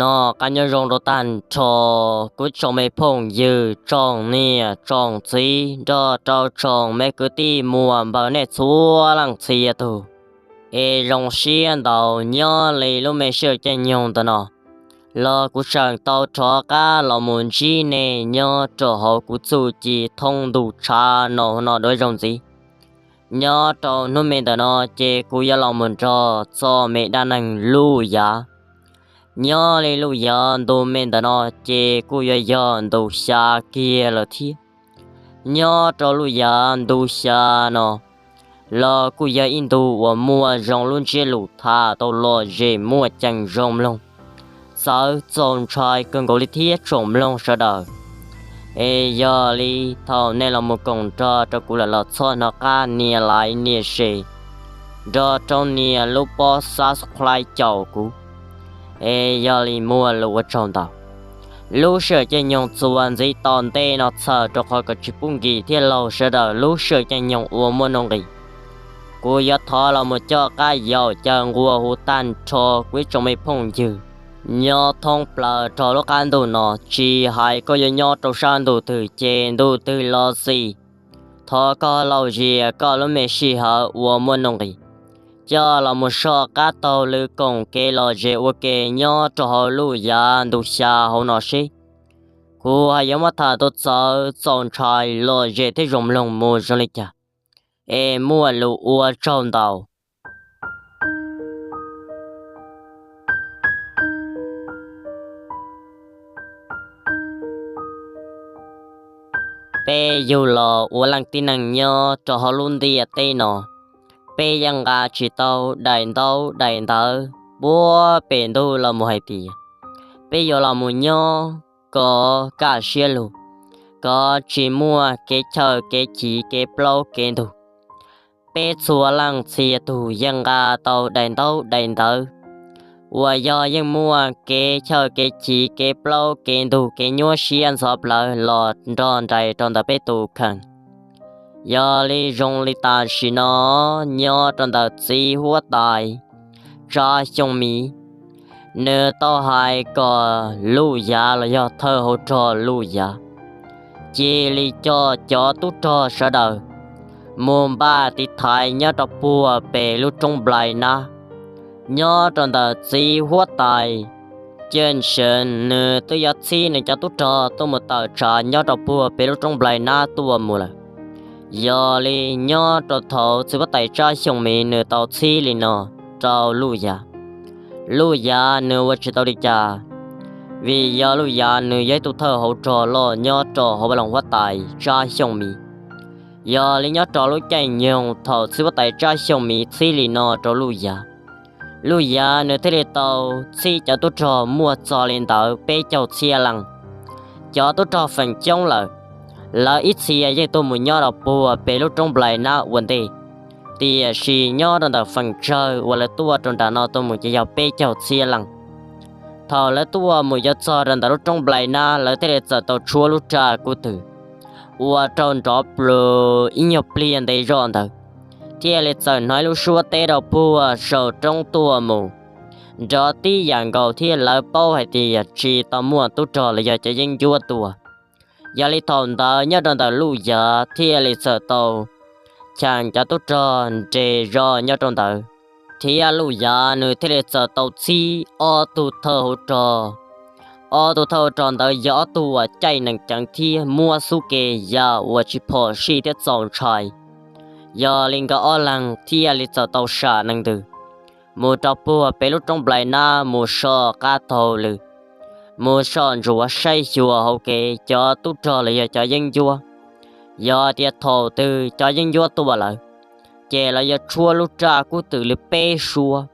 Noj qab nyob zoo rau tag nrho kuv tsoom me phooj ywg, tsoom niam tsoom txiv nrog rau tsoom me kwv tij muam npawg nej txhua leej txhia tug. Es zoo siab ntau, nyob li lub me sij hawm caij nyoog ntawm no los kuv tseem tau rov qab los mus ntsib nej nyob rau hauv kuv txuj ci thoob ntuj tshav no no dua zoo ntxiv. Nyob rau hnub me ntawm no ces kuv yuav los mus nrog txog me dab neeg Luj Yav. Nyob li Luj Yav ntu me ntawm no ces kuj yuav yog ntu xya kiag lawm thiab. Nyob rau Luj Yav ntu xya no los kuj yog ib ntu uas muaj zoo lub ntsiab lus tham tau lom zem muaj ceem zoo mloog, txawv txaus ntshai kawg nkaus li thiab tsoom mloog sawv daws. Es yog li thaum nej los mus koom nrog rau kuv lawm los txhob hnov qab nias like nias share nrog rau nias lub pob subscribe caum kuv. Es yog li muaj lus ua tsaug ntau. Lub sij hawm caij nyoog txuas ntxiv tom ntej no txhawm rau qhov kom tsis pub nkim thiab laug sawv daws lub sij hawm caij nyoog uas muaj nuj nqis, kuv yuav thov los mus coj qab yaum caw nqua hu tag nrho kuv ib tsoom me phooj ywg nyob thoob plaws rau lub qab ntuj no, tsis hais koj yuav nyob rau sab ntuj twg ces ntuj twg los xij, thov koj laus zias koj lub me sij hawm uas muaj nuj nqis coj los mus soj qab taug lw koom kev lom zem ua ke nyob rau hauv Luj Yav ntu xya hauv no seb kuv hais yuav muab tham tau txawv txaus ntshai lom zem thiab zoo mloog mus zoo li cas. Es muaj lus ua tsaug ntau. Peb yug los ua leej tib neeg nyob rau hauv lub ntiaj teb no, peb yeej nqa tsis tau daim ntaub daim ntawv puag pem ntuj los mus hais tias peb yuav los mus nyob kom kaj siab lug, kom tsis muaj kev chaw kev chiv kev plaub kev ntug. Peb txhua leej txhia tug yeej nqa tau daim ntaub daim ntawv uas yog yeej muaj kev chaw kev chiv kev plaub kev ntug kev nyuaj siab ntxhov plawv los nrog nraim rau ntawm peb tus kheej. Yog li zoo li tam sim no nyob rau ntawm txiv huab tais Tsab Xyooj Mim, nws tau hais kom Luj Yav los yog thawj hauv rog Luj Yav cia li coj cov tub rog sawv daws mus npaj tiv thaiv nyob rau puag pem lub roob Nplai Nab. Nyob rau ntawm txiv huab tais Ceej Seev, nws twb yuav txhib nws cov tub rog tuaj mus tawm tsam nyob rau puag pem lub roob Nplai Nab tuaj mus lawm. Yog li nyob rau thaum txiv huab tais Tsab Xyooj Mim nws tau txhib li no rau Luj Yav, Luj Yav nws ua tsis tau li cas, vim yog Luj Yav nws yog ib tug thawj hauv rog loj nyob rau hauv vaj loog huab tais Tsab Xyooj Mim. Yog li nyob rau lub caij nyoog thaum txiv huab tais Tsab Xyooj Mim txhib li no rau Luj Yav, Luj Yav nws thiaj li tau txhib cov tub rog muaj txog li ntawd peb caug txhiab leej. Cov tub rog feem coob lawm, lawv ib txhia yeej tuaj mus nyob rau puag pem lub roob Nplai Nab ua ntej, tiam sis nyob rau ntawm feem tsawg uas lawv tuaj rau nram no tuaj mus ces yog peb caug txhiab leej. Thaum lawv tuaj mus yuav txog rau ntawm lub roob Nplai Nab, lawv thiaj li txawm tau tshuab lub raj kub twm ua rau nrov plus ib nyuag pliag ntev zog ntawd, thiaj li txawm hnov ib lub suab teb rau puag saum roob tuaj mus nrov tib yam nkaus thiab lawv paub hais tias tsis tau muaj tub rog los yog cov yeeb ncuab tuaj. Yog li thaum ntawd nyob rau ntawm Luj Yav thiaj li txawm tau cheem cov tub rog nres zog nyob rau ntawd, thiab Luj Yav nws thiaj li txawm tau txhib ob tug thawj hauv rog. Ob tug thawj hauv rog ntawd yog ob tug uas caij nees ceev thiab muab xub ke ya uas tsis phom sij thiab txaus ntshai. Yog li nkawd ob leeg thiaj li txawm tau sam nees ntws mus rau puag pem lub roob Nplai Nab mus soj qab taug lw, mus soj ntsuav saib xyuas hauv kev cov tub rog los yog cov yeeb ncuab. Yog tias thaum twg cov yeeb ncuab tuaj lawm, ces lawv yuav tshuab lub raj kub twm li peb suab.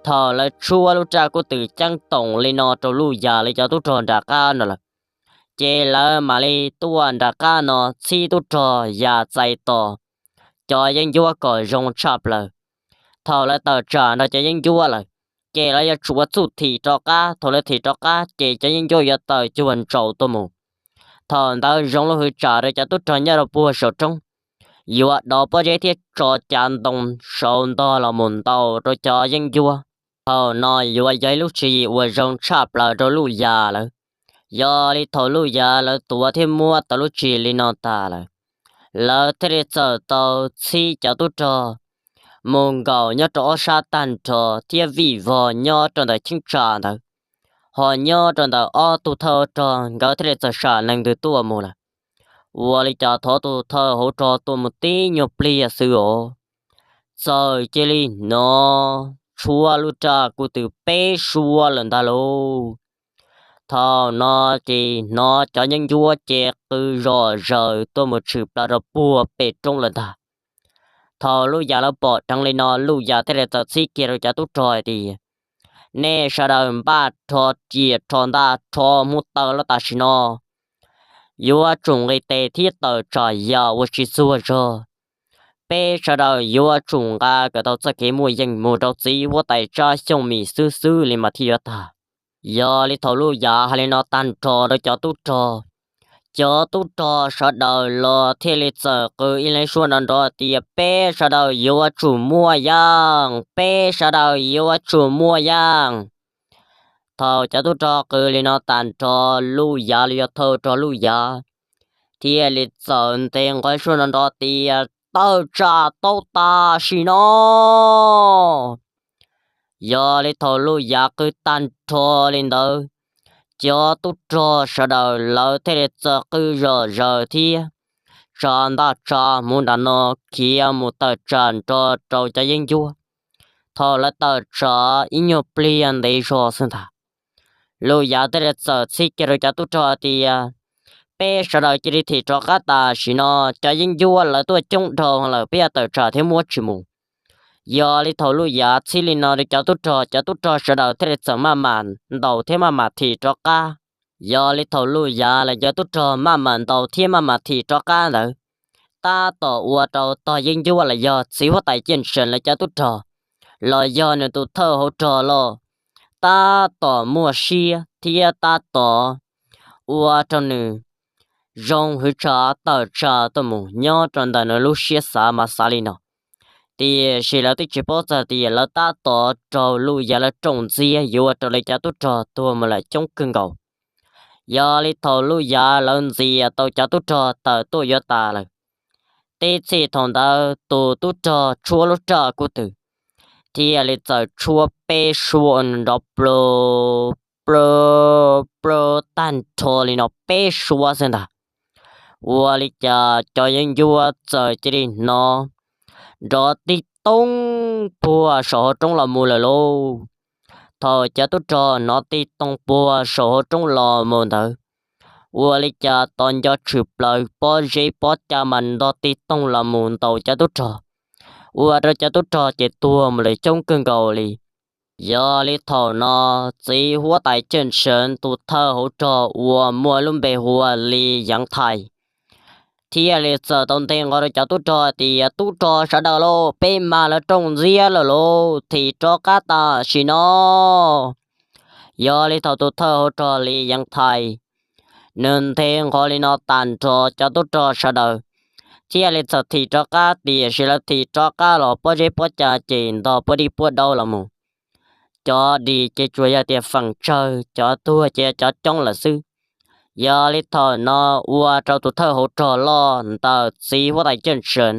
Thaum lawv tshuab lub raj kub twm ceeb toom li no rau Luj Yav lawv cov tub rog nram qab no lawm, ces lawv mam li tuaj nram qab no txhib tub rog ya txais tos cov yeeb ncuab kom zoo tshaj plaws. Thaum lawv tawm tsam nrog cov yeeb ncuab lawm, ces lawv yuav tsum ua txuj thim rov qab. Thaum lawv thim rov qab ces cov yeeb ncuab yuav tawm cuag ntsaus tuaj mus. Thaum ntawd zoo lub hwv tsam rau cov tub rog nyob rau puag saum roob yuav dov pob zeb thiab tso cav ntoo saud ntog los mus ntaus rau cov yeeb ncuab. Thaum no yuav yog ib lub tswv yim uas zoo tshaj plaws rau Luj Yav lawm. Yog li thaum Luj Yav lawv tuav thiab muab tau lub tswv yim li no tas lawm, lawv thiaj li txawm tau txhib cov tub rog mus nkaum nyob rau ob sab tag nrho thiab vij vog nyob rau ntawm cheeb tsam ntawd. Ho nyob rau ntawm ob tug thawj rog nkawd thiaj li txawm sam nees ntws tuaj mus lawm. Ua li cas thov tus thawj hauv rog tuaj mus tib nyuag pliag xwb os, txawm cia li hnov tshuab lub raj kuj twb peb suab lawm ntag lauj. Thaum no ces hnov cov yeeb ncuab ces qw zom zaws tuaj mus tshwm plaws rau puag pem roob lawm ntag. Thaum Luj Yav lawv pom dheev li no, Luj Yav thiaj li txawm txhib kiag rau cov tub rog hais tias, nej sawv daws npaj rho riam rho ntaj rho hmuv taws los tam sim no yuav tsum nqis tes thiab tawm tsam yam uas tsis txuag zog. Peb sawv daws yuav tsum nqa kom tau txoj kev muaj yeej mus rau txiv huab tais Tsab Xyooj Mim xwb xwb li mas thiaj yuav tag. Yog li thaum Luj Yav hais li no tag nrho rau cov tub rog, cov tub rog sawv daws los thiaj li txawm qw ib leeg suab nrov nrov tias, peb sawv daws yuav tsum muaj yeej, peb sawv daws yuav tsum muaj yeej. Thaum cov tub rog qw li no tag nrho, Luj Yav los yog thawj rog Luj Yav thiaj li txawm nte nqov suab nrov nrov tias, tawm tsam tau tam sim no. Yog li thaum Luj Yav qw tag nrho li ntawd, cov tub rog sawv daws lawv thiaj li txawm qw zom zaws thiab tsa ntaj tsa hmuv nram no khiav mus tawm tsam nrog rau cov yeeb ncuab. Thaum lawv tawm tsam ib nyuag pliag ntev zog xwb ntag, Luj Yav thiaj li txawm txhib kiag rau cov tub rog tias, peb sawv daws cia li thim rov qab tam sim no, cov yeeb ncuab lawv tuaj coob dhau lawm, peb yuav tawm tsam thiab muab tsis mus. Yog li thaum Luj Yav txhib li no rau cov tub rog, cov tub rog sawv daws thiaj li txawm maj mam ntaus thiab maj mam thim rov qab. Yog li thaum Luj Yav los cov tub rog maj mam ntaus thiab maj mam thim rov qab ntawd, tab tom ua rau tog yeeb ncuab los yog txiv huab tais Ceej Seem lawv cov tub rog los yog nws tus thawj hauv rog los tab tom muaj siab thiab tab tom ua rau nws zoo hwv tsa tawm tsam tuaj mus. Nyob rau ntawm nws lub siab xav mas xav li no, tiam sis lawv twb tsis paub txog tias lawv tab tom raug Luj Yav lawv rooj ntxiab yuav ua rau lawv cov tub rog tuag mus lawm coob kawg nkaus. Yog li thaum Luj Yav lawv ntxias tau cov tub rog tawm tuaj yuav tas lawm, tib txhij thaum ntawd tus tub rog tshuab lub raj kub twm thiaj li txawm tshuab peb suab nrov pla pla pla tag nrho li no peb suab xwb ntag. Ua li cas cov yeeb ncuab txawm cia li hnov nrov tib toog puag saum hauv roob los mus lawm lauj. Thaum cov tub rog hnov tib toog puag saum hauv roob los mus ntawd, ua li cas tos nco tshwm plaws pob zeb pob cag mas ntog tib toog los mus ntaus cov tub rog, ua rau cov tub rog ces tuag mus lawm coob kawg nkaus li. Yog li thaum no, txiv huab tais Ceej Seem tus thawj hauv rog uas muaj lub npe hu ua Li Yeev Thais thiaj li txawm tau nte nqov rau cov tub rog tias, tub rog sawv daws lauj, peb mag lawv rooj ntxiab lawm lauj, thim rov qab tam sim no. Yog li thaum tus thawj hauv rog Li Yeev Thais nws nthe nqov li no tas nrho, cov tub rog sawv daws thiaj li txawm thim rov qab, tiam sis lawv thim rov qab los pob zeb pob cag ces ntog puab dib puab daub los mus. Cov dim ces tsuas yog tias feem tsawg, cov tuag ces yog cov coob lawm xwb. Yog li thaum no ua rau tus thawj hauv rog loj ntawm txiv huab tais Ceej Seem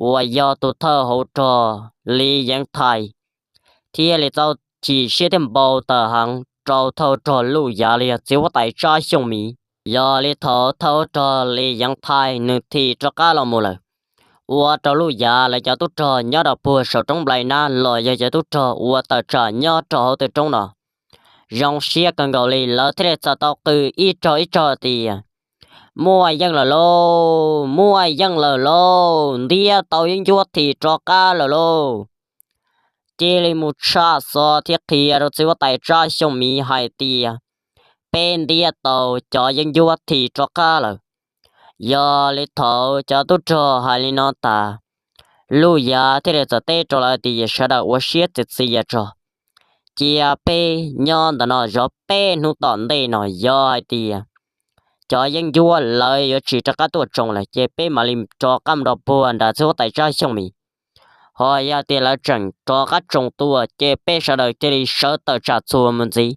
uas yog tus thawj hauv rog Li Yeev Thais thiaj li tau chim siab thiab npau taws heev rau thawj hauv rog Luj Yav los yog txiv huab tais Tsab Xyooj Mim. Yog li thaum thawj hauv rog Li Yeev Thais nws thim rov qab los mus lawm, ua rau Luj Yav lawv cov tub rog nyob rau puag saum roob nplai nab los yog cov tub rog uas tawm tsam nyob rau hauv tw roob no zoo siab kawg nkaus li, lawv thiaj li txawm tau qw ib rog ib rog tias, muaj yeej lawm lauj, muaj yeej lawm lauj, ntiab tau yeeb ncuab thim rov qab lawm lauj. Cia li mus tshaj xov thiab qhia rau txiv huab tais Tsab Xyooj Mim hais tias, peb ntiab tau cov yeeb ncuab thim rov qab lawm. Yog li thaum cov tub rog hais li no tas, Luj Yav thiaj li txawm teb rau lawv tias, sawv daws ua siab txias txias tso, cia peb nyob ntawm no zov peb hnub tom ntej no, yog hais tias cov yeeb ncuab lawv yuav tsis rov qab tuaj tsoo lawm ces peb mam li rov qab mus rau puag nram txiv huab tais Tsab Xyooj Mim. Ho yog tias lawv tseem rov qab tsoo tuaj ces peb sawv daws cia li sawv tawm tsam txuas mus ntxiv.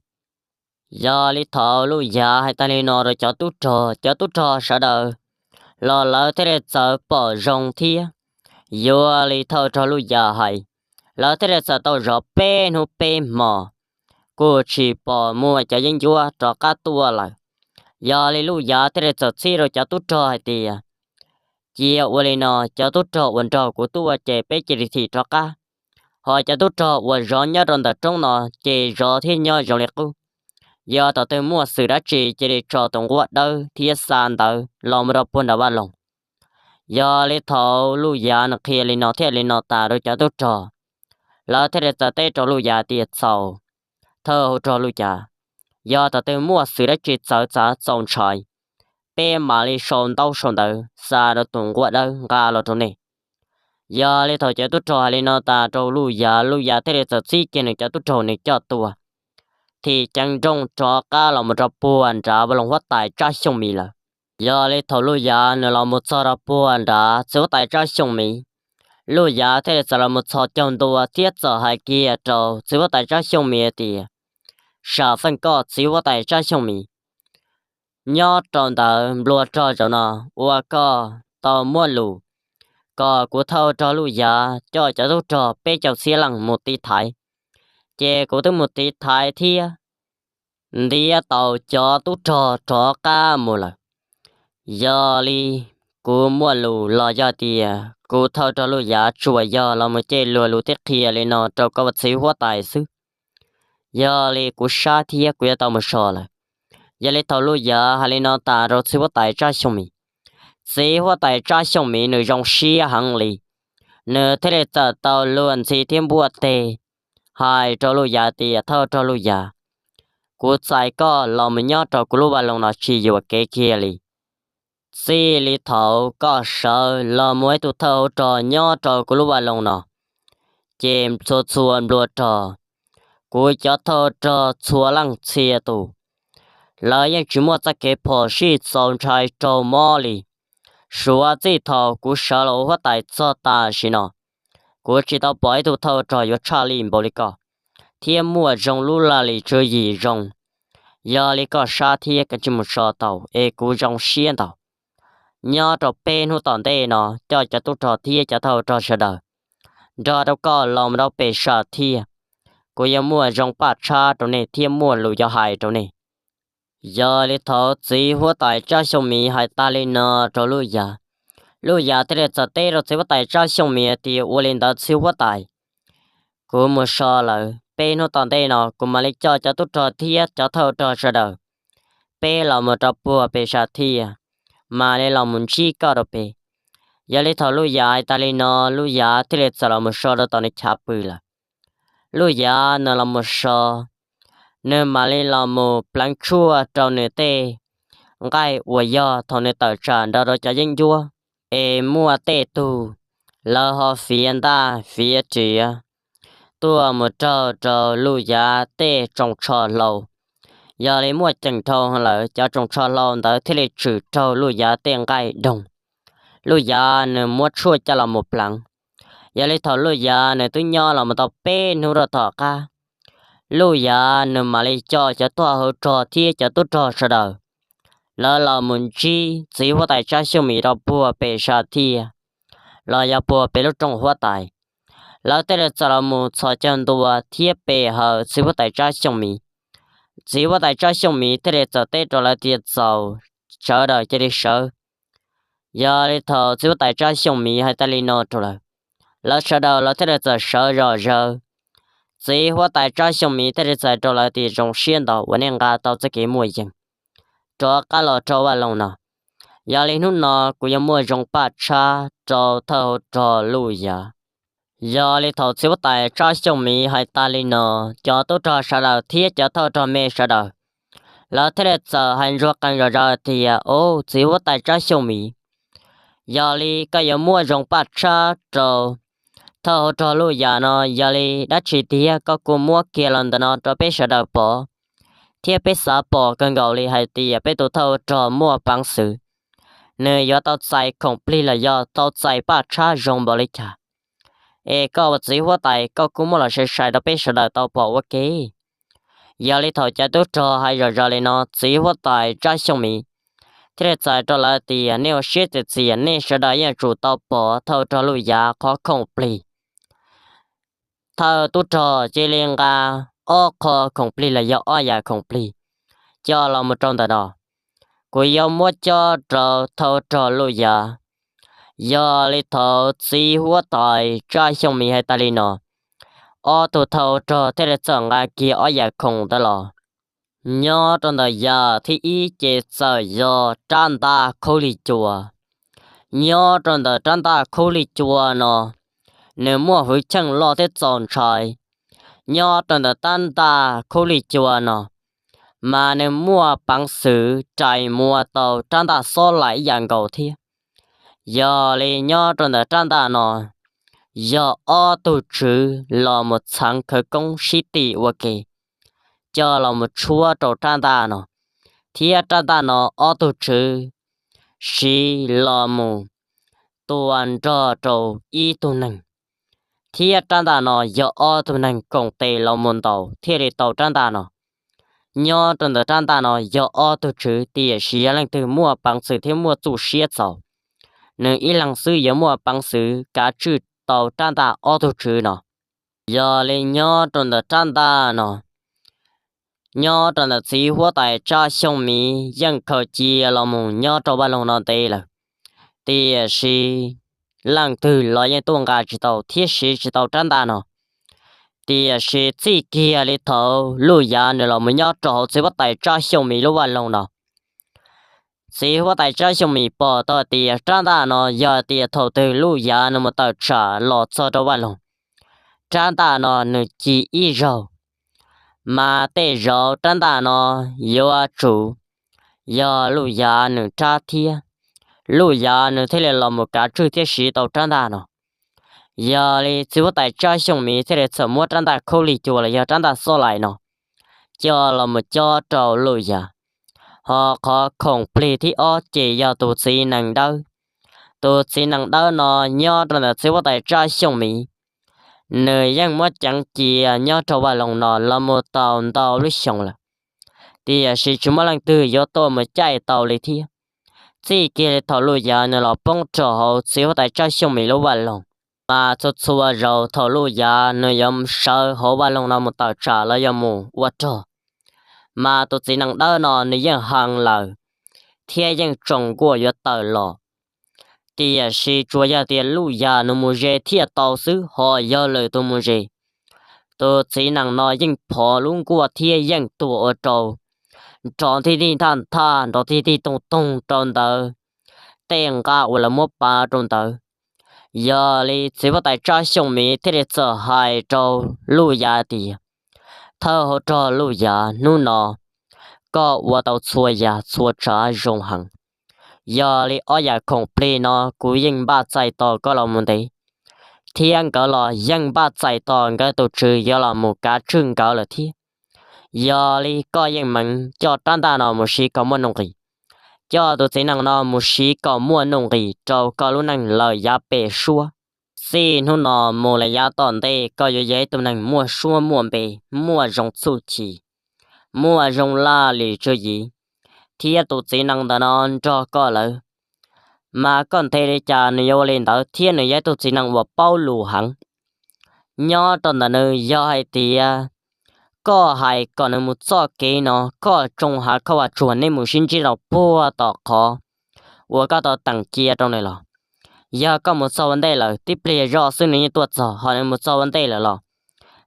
Yog li thaum Luj Yav hais tag li no rau cov tub rog, cov tub rog sawv daws los lawv thiaj li txawm pom zoo thiab. Yuav li thaum rog Luj Yav hais, lawv thiaj li txawm tau zov peb hnub peb hmos, kuj tsis pom muaj cov yeeb ncuab rov qab tuaj lawm. Yog li Luj Yav thiaj li txawm txib rau cov tub rog hais tias, cia ua li no, cov tub rog uas nrog kuv tuaj ces peb cia li thim rov qab. Ho cov tub rog uas zov nyob rau ntawm roob no ces zov thiab nyob zoo li qub. Yog thaum twg muaj xwm dab tsi cia li tso tus nquab dawb thiab xa ntawv los mus rau puag nram vaj loog. Yog li thaum Luj Yav nws qhia li no thiab li no tas rau cov tub rog, lawv thiaj li txawm teb rau Luj Yav tias, txaus, thawj hauv rog Luj Yav, yog thaum twg muaj xwm dab tsi txawv txav txaus ntshai, peb mam li sau ntaub sau ntawv xa rau tus nquab dawb nqa los rau nej. Yog li thaum cov tub rog hais li no tas rau Luj Yav, Luj Yav thiaj li txawm txib kiag nws cov tub rog nws coj tuaj thim ceev nrooj rov qab los mus rau puag nrad vaj loog huab tais Tsab Xyooj Miv lawm. Yog li thaum Luj Yav nws los mus txog rau puag nrad txiv huab tais Tsab Xyooj Miv, Luj Yav thiaj li txawm los mus txhos caug ntua thiab txawm hais kiag rau txiv huab tais Tsab Xyooj Miv tias, sam feej koj txiv huab tais Tsab Xyooj Miv, nyob rau ntawd nplua rog zaum no ua koj tau muaj lus kom kuv thawj rog Luj Yav coj cov tub rog peb caug txhiab leej mus tiv thaiv, ces kuv twb mus tiv thaiv thiab ntiab tau cov tub rog rov qab mus lawm. Yog li kuv muaj lus los yog tias kuv thawj rog Luj Yav tsuas yog los mus cej luag lus thiab qhia li no rau koj ua txiv huab tais xwb. Yog li kuv sab thiab kuv yuav tau mus so lawm. Yog li thaum Luj Yav hais li no tas rau txiv huab tais Tsab Xyooj Miv, txiv huab tais Tsab Xyooj Miv nws zoo siab heev li, nws thiaj li txawm tau luag ntxhi thiab npuaj teg hais rau Luj Yav tias, thawj rog Luj Yav, kuv txais koj los mus nyob rau kuv lub vaj loog no tsis yuam kev kiag li. Txij li thaum koj sawv los mus ib tug thawj hauv rog nyob rau kuv lub vaj loog no, ces txhua txhua nplua rog, kuv cov thawj rog txhua leej txhia tus, lawv yeej tsis muaj txoj kev phom sij txaus ntshai raug mob li. Suav txij thaum kuv sawv los ua huab tais txog tam sim no, kuv tsis tau pom ib tug thawj rog yuav tshaj lij npaum li koj, thiab muaj zoo lub laj lim tswv yim zoo. Yog li koj sab thiab koj cia mus so tau es kuv zoo siab ntau. Nyob rau peb hnub tom ntej no coj cov tub rog thiab cov thawj rog sawv daws nrog rau koj los mus rau pem sam thiaj, kuv yuav muaj zoo paj tshab rau nej thiab muaj lus yuav hais rau nej. Yog li thaum txiv huab tais Tsab Xyooj Miv hais tas li no rau Luj Yav, Luj Yav thiaj li txawm teb rau txiv huab tais Tsab Xyooj Miv tias, ua li ntawd txiv huab tais, kuv mus so lawm, peb hnub tom ntej no kuv mam li coj cov tub rog thiab cov thawj rog sawv daws peb los mus rau puag pem sam thiaj, mam li los mus ntsib koj rau pem. Yog li thaum Luj Yav hais tas li no, Luj Yav thiaj li txawm los mus so rau tom nws chav pw lawm. Luj Yav nws los mus so, nws mam li los mus pleev tshuaj rau nws tej nqaij uas yog thaum nws tawm tsam nrog rau cov yeeb ncuab, es muaj tej tug lawv ho fiav ntaj fiav riav tuaj mus raug rau Luj Yav tej tsoos tsho hlau. Yog li muaj ceem dhau lawm, cov tsoos tsho hlau ntawd thiaj li tshwm raug Luj Yav tej nqaij doog. Luj Yav nws muab tshuaj coj los mus pleev. Yog li thaum Luj Yav nws twb nyob los mus tau peb hnub rau tom qab, Luj Yav nws mam li coj cov thawj hauv rog thiab cov tub rog sawv daws, lawv los mus ntsib txiv huab tais Tsab Xyooj Miv rau puag pem sam thiaj, los yog puag pem lub rooj huab tais. Lawv thiaj li txawm los mus txhos caug ntua thiab pe hawm txiv huab tais Tsab Xyooj Miv. Txiv huab tais Tsab Xyooj Miv thiaj li txawm teb rau lawv tias, txaus, sawv daws cia li sawv. Yog li thaum txiv huab tais Tsab Xyooj Miv hais tas li no rau lawv, lawv sawv daws lawv thiaj li txawm sawv zom zaws. Txiv huab tais Tsab Xyooj Miv thiaj li txais rau lawv tias, zoo siab ntau uas nej nqa tau txoj kev muaj yeej rov qab los rau vaj loog no. Yog li hnub no kuv yuav muaj zoo paj tshab rau thawj hauv rog Luj Yav. Yog li thaum txiv huab tais Tsab Xyooj Miv hais tas li no, cov tub rog sawv daws thiab cov thawj rog me sawv daws, lawv thiaj li txawm hais ntsuag qees zom zaws tias, au, txiv huab tais Tsab Xyooj Miv, yog li koj yuav muaj zoo paj tshab rau thawj hauv rog Luj Yav no, yog li dab tsi tiag koj kuj muab kiag los ntawm no rau peb sawv daws pom, thiab peb xav pom kawg nkaus li hais tias peb tus thawj hauv rog muaj peev xwm, nws yuav tau txais khoom plig los yog tau txais paj tshab zoo npaum li cas. Es koj ua txiv huab tais koj kuj muab los sai sai rau peb sawv daws tau pom ua ke. Yog li thaum cov tub rog hais zom zaws li no, txiv huab tais Tsab Xyooj Mim thiaj li txais rau lawv tias, nej ua siab txias txias, nej sawv daws yeej tsum tau pom thawj rog Luj Yav qhov khoom plig. Thawj tub rog cia li nqa ob qho khoom plig los yog ob yam khoom plig coj los mus rau ntawm no. Kuv yuav muab cob rau thawj rog Luj Yav. Yog li thaum txiv huab tais Tsab Xyooj Mim hais tas li no, ob tug thawj rog thiaj li txawm nqa kiag ob yam khoom ntawd los. Nyob rau ntawm yam thib ib ces txawm yog rab ntaj khaub lig cua. Nyob rau ntawm rab ntaj khaub lig cua no, nws muaj hwv cheej loj thiab txaus ntshai. Nyob rau ntawm rab ntaj khaub lig cua no, mas nws muaj peev xwm rais muag tau rab ntaj xob laim ib yam nkaus thiab. Yog li nyob rau ntawm rab ntaj no, yog ob tug tswv los mus txheev khawv koob sib tim ua ke coj los mus tshuab rau rab ntaj no, thiab rab ntaj no ob tug tswv siv los mus tua nrog rau ib tug neeg, thiab rab ntaj no yog ob tug neeg koom tes los mus ntaus thiaj li tau rab ntaj no. Nyob rau ntawm rab ntaj no yog ob tug tswv, tiam sis yog leej twg muaj peev xwm thiab muaj txuj siab txaus, nws ib leeg xwb yuav muaj peev xwm kav tswj tau rab ntaj ob tug tswv no. Yog li nyob rau ntawm rab ntaj no, nyob rau ntawm txiv huab tais Tsab Xyooj Mim yeej khaws cia los mus nyob rau vaj loog no ntev lawm, tiam sis leej twg los yeej tuaj nqa tsis tau thiab siv tsis tau rab ntaj no. Tiam sis txij kiag li thaum Luj Yav nws los mus nyob rau hauv txiv huab tais Tsab Xyooj Mim lub vaj loog no, txiv huab tais Tsab Xyooj Mim pom tau tias rab ntaj no yog tias thaum twg Luj Yav nws mus tawm tsam los txog rau vaj loog, rab ntaj no nws ci ib zaug, mas tej zaum rab ntaj no yuav tsum yog Luj Yav nws rab thiab, Luj Yav nws thiaj li los mus kav tswj thiab siv tau rab ntaj no. Yog li txiv huab tais Tsab Xyooj Mim thiaj li txawm muab rab ntaj khaub lig cua los yog rab ntaj xob laim no coj los mus cob rau Luj Yav. Ho qhov khoom plig thib ob ces yog tus txiv nees dawb. Tus txiv nees dawb no nyob rau ntawm txiv huab tais Tsab Xyooj Mim, nws yeej muab ceev cia nyob rau vaj loog no los mus tau ntau lub xyoo lawm, tiam sis tsis muaj leej twg yuav tuaj mus caij tau li thiab. Txij kiag li thaum Luj Yav nws los poob rau hauv txiv huab tais Tsab Xyooj Mim lub vaj loog, mas txhua txhua zaus thaum Luj Yav nws yuav sawv hauv vaj loog no mus tawm tsam los yog mus ua rog, mas tus txiv nees dawb no nws yeej heev lawm thiab yeej tsoom nkuaj yuav tawm los. Tiam sis tsuas yog tias Luj Yav nws mus ze thiaj tau xwb, ho yog lwm tus mus ze, tus txiv nees no yeej phov lub nkuaj thiab yeej tuag ua rau nrov tig tig nthaj nthaj, nrov tig tig toog toog rau ntawd tej nqaj uas lawv muab pav rau ntawd. Yog li txiv huab tais Tsab Xyooj Mim thiaj li txawm hais rau Luj Yav tias, thawj hauv rog Luj Yav, hnub no koj ua tau txhua yam txhua tsav zoo heev. Yog li ob yam khoom plig no kuv yeej npaj txais tos koj los mus ntev, thiab nkawd los yeej npaj txais tos nkawd tus tswv yuav los mus kav tswj nkawd lawm thiab. Yog li koj yeej meem coj rab ntaj no mus siv kom muaj nuj nqis, coj tus txiv nees no mus siv kom muaj nuj nqis rau koj lub neej lawm yav pem suab. Txij hnub no mus lawm yav tom ntej koj yuav yog ib tug neeg muaj suab muaj npe, muaj zoo txuj ci, muaj zoo laj lim tswv yim, thiab tus txiv nees ntawm no nrog koj lawm, mas koj nthe li cas nws yuav ua li ntawd thiab nws yog ib tug txiv nees uas paub lus heev. Nyob rau ntawm nws yog hais tias koj hais kom nws mus txoj kev no, koj tsoo hav khaub hav tsuag nej mus sib ntsib rau puag tom qhov uas koj tau teem cia rau nws los. Yog koj mus txog ua ntej lawm, tib pliag zoj xwb nws yeej tuaj txog, ho nws mus txog ua ntej lawm los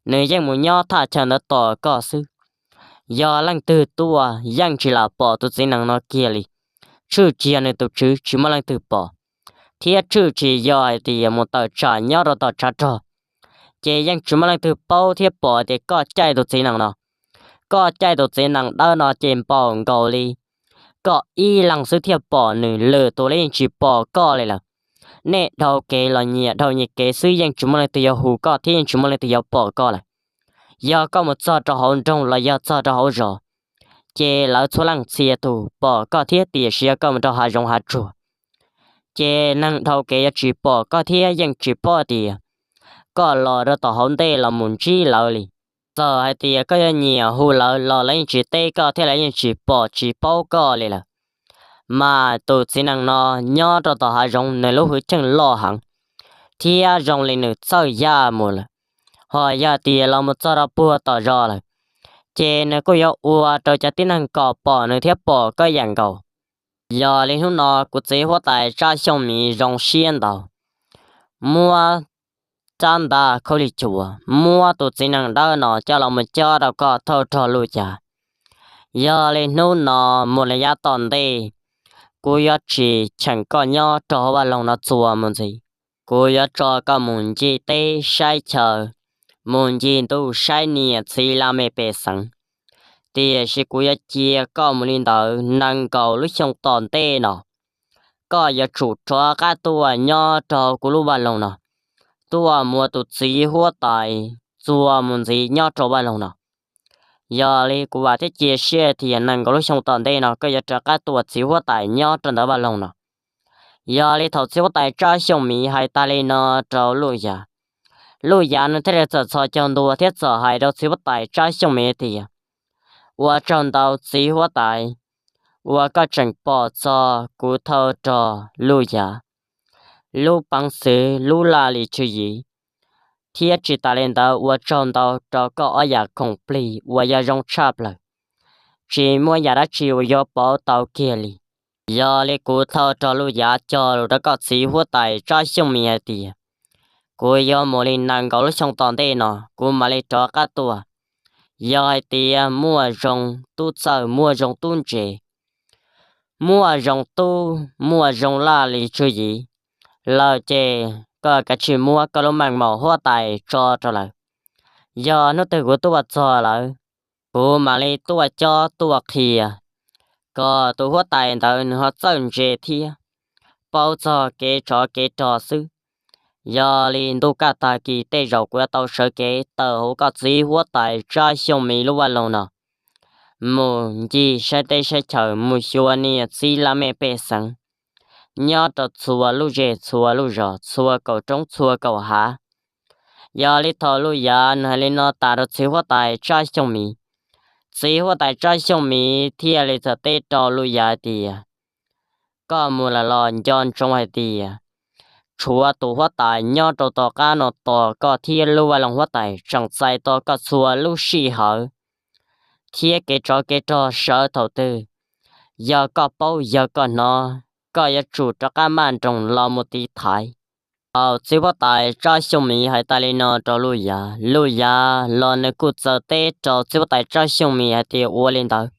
nws yeej mus nyob thaj chaw ntawd tos koj xwb. Yog leej twg tuaj yeej tsis lam pom tus txiv nees no kiag li, tshwj tsis yog nws tus tswv tsis muaj leej twg pom, thiab tshwj tsis yog hais tias mus tawm tsam nyob rau tom tshav rog, ces yeej tsis muaj leej twg paub thiab pom tias koj caij tus txiv nees no. Koj caij tus txiv nees dawb no ces npaum nkaus li koj ib leeg xwb thiaj pom nws, lwm tus los yeej tsis pom koj li lawm. Nej dhau kev los nyias dhau nyias kev xwb, yeej tsis muaj leej twg yuav hu koj thiab yeej tsis muaj leej twg yuav pom koj lawm. Yog koj mus txog rau hauv nroog los yog txog rau hauv zos, ces lawv txhua leej txhia tus pom koj thiab, tiam sis yog koj mus rau hav zoov hav tsuag, ces neeg dhau kev yuav tsis pom koj thiab yeej tsis paub tias koj los rau tom hauv ntej los mus ntsib lawv li. Txawm hais tias koj yuav nyiam hu lawv los lawv yeej tsis teb koj thiab lawv yeej tsis pom tsis paub koj li lawm. Mas tus txiv nees no nyob rau tom hav zoov nws lub hwj chim loj heev thiab zoo li nws txawj yaj mus lawm. Ho yog tias los mus txog rau puag tom zos lawm, ces nws kuj yuav ua rau cov tib neeg kom pom nws thiab pom koj yam nkaus. Yog li hnub no kuv txiv huab tais Tsab Xyooj Miv zoo siab ntau, muab rab ntaj khaub lig cuam, muab tus txiv nees dawb no coj los mus cob rau koj thauj rog Luj Yav. Yog li hnub no mus li yav tom ntej, kuv yuav tsis cheem koj nyob rau hauv vaj loog no txuas mus ntxiv. Kuv yuav tso koj mus ncig teb saib chaw, mus ncig ntuj saib niam txiv laj mej pej xeem. Tiam sis kuv yuav cia koj mus li ntawd nees nkaum lub xyoo tom ntej no, koj yuav tsum rov qab tuaj nyob rau kuv lub vaj loog no, tuaj mus ua tus txiv huab tais txuas mus ntxiv nyob rau vaj loog no. Yog li kuv vam thiab cia siab tias nees nkaum lub xyoo tom ntej no koj yuav rov qab tuaj ua txiv huab tais nyob rau ntawm vaj loog no. Yog li thaum txiv huab tais Tsab Xyooj Miv hais tas li no rau Luj Yav, Luj Yav nws thiaj li txawm txhos caug ntua thiab txawm hais rau txiv huab tais Tsab Xyooj Miv tias, ua tsaug ntau txiv huab tais uas koj tseem pom txog kuv thauj rog Luj Yav lub peev xwm lub laj lim tswv yim, thiab tsis tas li ntawd ua tsaug ntau rau koj ob yam khoom plig uas yog zoo tshaj plaws, tsis muaj yam dab tsi uas yuav pauv tau kiag li. Yog li kuv thauj rog Luj Yav cog lus rau koj txiv huab tais Tsab Xyooj Miv hais tias, kuv yuav mus li nees nkaum lub xyoo tom ntej no kuv mam li rov qab tuaj. Yog hais tias muaj zoo tub txawj, muaj zoo tub ntse, muaj zoo tub, muaj zoo laj lim tswv yim lawm ces koj kav tsij muab koj lub meej mom huab tais tso rau lawv. Yog hnub twg kuv tuaj txog lawm, kuv mam li tuaj cob tuaj qhia kom tus huab tais ntawd nws ho txawj ntse thiab paub txog kev tsov kev rog xwb. Yog li ntuj kaj tag kis tej zaum kuv yuav tau sawv kev tawm hauv koj txiv huab tais Tsab Xyooj Miv lub vaj loog no mus ncig saib teb saib chaw, mus xyuas niam txiv laj mej pej xeem nyob rau txhua lub zej txhua lub zos, txhua kaum roob txhua kaum hav. Yog li thaum Luj Yav nws hais li no tas rau txiv huab tais Tsab Xyooj Miv, txiv huab tais Tsab Xyooj Miv thiaj li txawm teb rau Luj Yav tias, koj mus lawm los nco ntsoov hais tias tshuav tus huab tais nyob rau tom qab no tos koj thiab lub vaj loog huab tais tseem txais tos koj txhua lub sij hawm thiab kev tsov kev rog sawv thaum twg, yog koj paub yog koj hnov, koj yuav tsum rov qab maj nroos los mus tiv thaiv. Thaum txiv huab tais Tsab Xyooj Miv hais tas li no rau Luj Yav, Luj Yav los nws kuj txawm teb rau txiv huab tais Tsab Xyooj Miv hais tias ua li ntawd,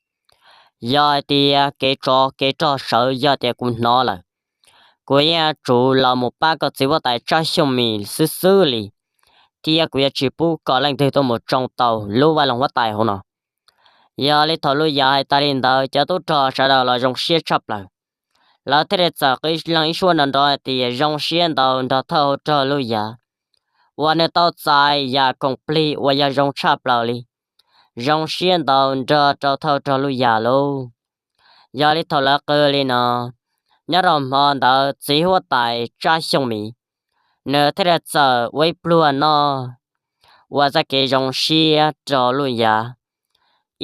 yog hais tias kev tsov kev rog sawv yog tias kuv hnov lawm, kuv yeej yuav tsum los mus pab koj txiv huab tais Tsab Xyooj Miv xwb xwb li, thiab kuv yuav tsis pub kom leej twg tuaj mus tsoo tau lub vaj loog huab tais hauv no. Yog li thaum Luj Yav hais tas li ntawd cov tub rog sawv daws los zoo siab tshaj plaws, lawv thiaj li txawm qw leej ib suab nrov nrov hais tias zoo siab ntau nrog thawj hauv rog Luj Yav uas nws tau txais yam khoom plig uas yog zoo tshaj plaws li. Zoo siab ntau nrog rau thawj rog Luj Yav lauj. Yog li thaum lawv qw li no, nyob rau hmo ntawd txiv huab tais Tsab Xyooj Miv nws thiaj li txawm ua ib pluag noj ua txoj kev zoo siab rau Luj Yav.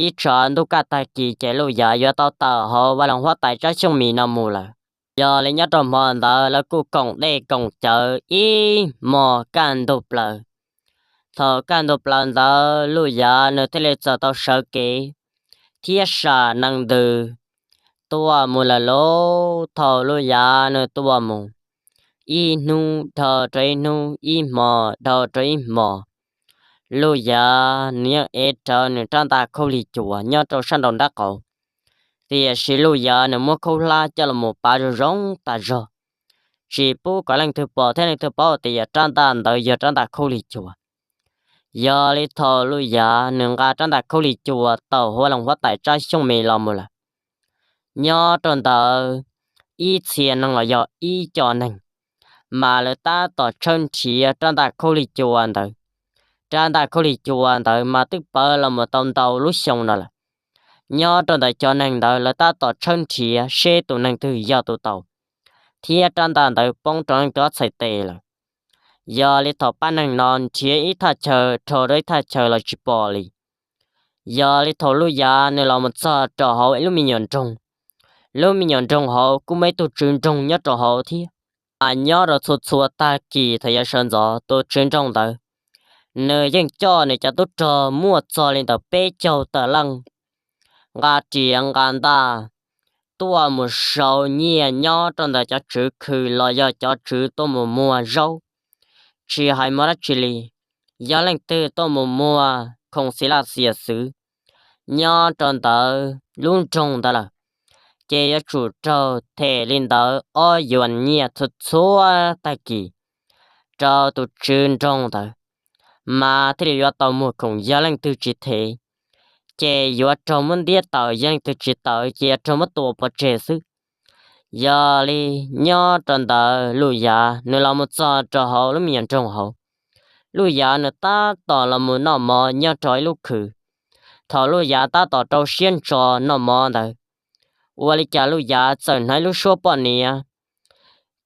Ib tsam ntuj kaj tag kis ces Luj Yav yuav tau tawm hauv vaj loog huab tais Tsab Xyooj Miv no mus lawm. Yog li nyob rau hmo ntawd lawv kuj koom dej koom cawv ib hmos kaj ntug plaws. Thaum kaj ntug plaws ntawd Luj Yav nws thiaj li txawm tau sawv kev thiab sam nees ntws tuaj mus lawm lauj. Thaum Luj Yav nws tuaj mus, ib hnub dhau rau ib hnub, ib hmo dhau rau ib hmo, Luj Yav nws yeej ev rawv nws rab ntaj khaub lig cuam nyob rau sab nraum nraub qaum. Tiam sis Luj Yav nws muab khaub hlab coj los mus pav zoo zoo tas zog, tsis pub kom leej twg pom thiab leej twg paub tias rab ntaj ntawd yog rab ntaj khaub lig cuam. Yog li thaum Luj Yav nws nqa rab ntaj khaub lig cuam tawm hauv vaj loog huab tais Tsab Xyooj Miv los mus lawm, nyob rau ntawd ib txhia neeg los yog ib co neeg mas lawv tab tom tshawb nrhiav rab ntaj khaub lig cuam ntawd. Rab ntaj khaub lig cuam ntawd mas twb pawv los mus tau ntau lub xyoo no lawm. Nyob rau ntawm cov neeg ntawd lawv tab tom tshawb nrhiav seb tus neeg twg yog tus tau, thiab rab ntaj ntawd poob rau leej twg ob txhais tes lawm. Yog li thaum pab neeg no nrhiav ib thaj chaw dhau rau ib thaj chaw los tsis pom li. Yog li thaum Luj Yav nws los mus txog rau hauv ib lub me nyuam nroog, lub me nyuam nroog hauv kuj muaj ib tug tswv nroog nyob rau hauv thiab. Mas nyob rau txhua txhua tag kis thaum yav sawv ntxov tus tswv nroog ntawd, nws yeej coj nws cov tub rog muaj txog li ntawm peb caug tawm leej, nqa riam nqa ntaj tuaj mus sau nyiaj nyob rau ntawm cov tswv khw los yog cov tswv tuaj mus muag zaub, tsis hais muag dab tsi li. Yog leej twg tuaj mus muag khoom xiv laj xiam xwm nyob rau ntawd lub nroog ntawd lawm, ces yuav tsum raug them li ntawd ob yuam nyiaj txhua txhua tag kis rau tus tswv nroog ntawd, mas thiaj li yuav tau muag khoom. Yog leej twg tsis them, ces yuav raug muab ntiab tawm, yog leej twg tsis tawm ces yuav raug muab tua pov tseg xwb. Yog li nyob rau ntawd Luj Yav nws los mus txog rau hauv lub me nyuam nroog hauv, Luj Yav nws tab tom los mus noj mov nyob rau ib lub khw. Thaum Luj Yav tab tom rau siab ntso noj mov ntawd, ua li cas Luj Yav txawm hnov ib lub suab poj niam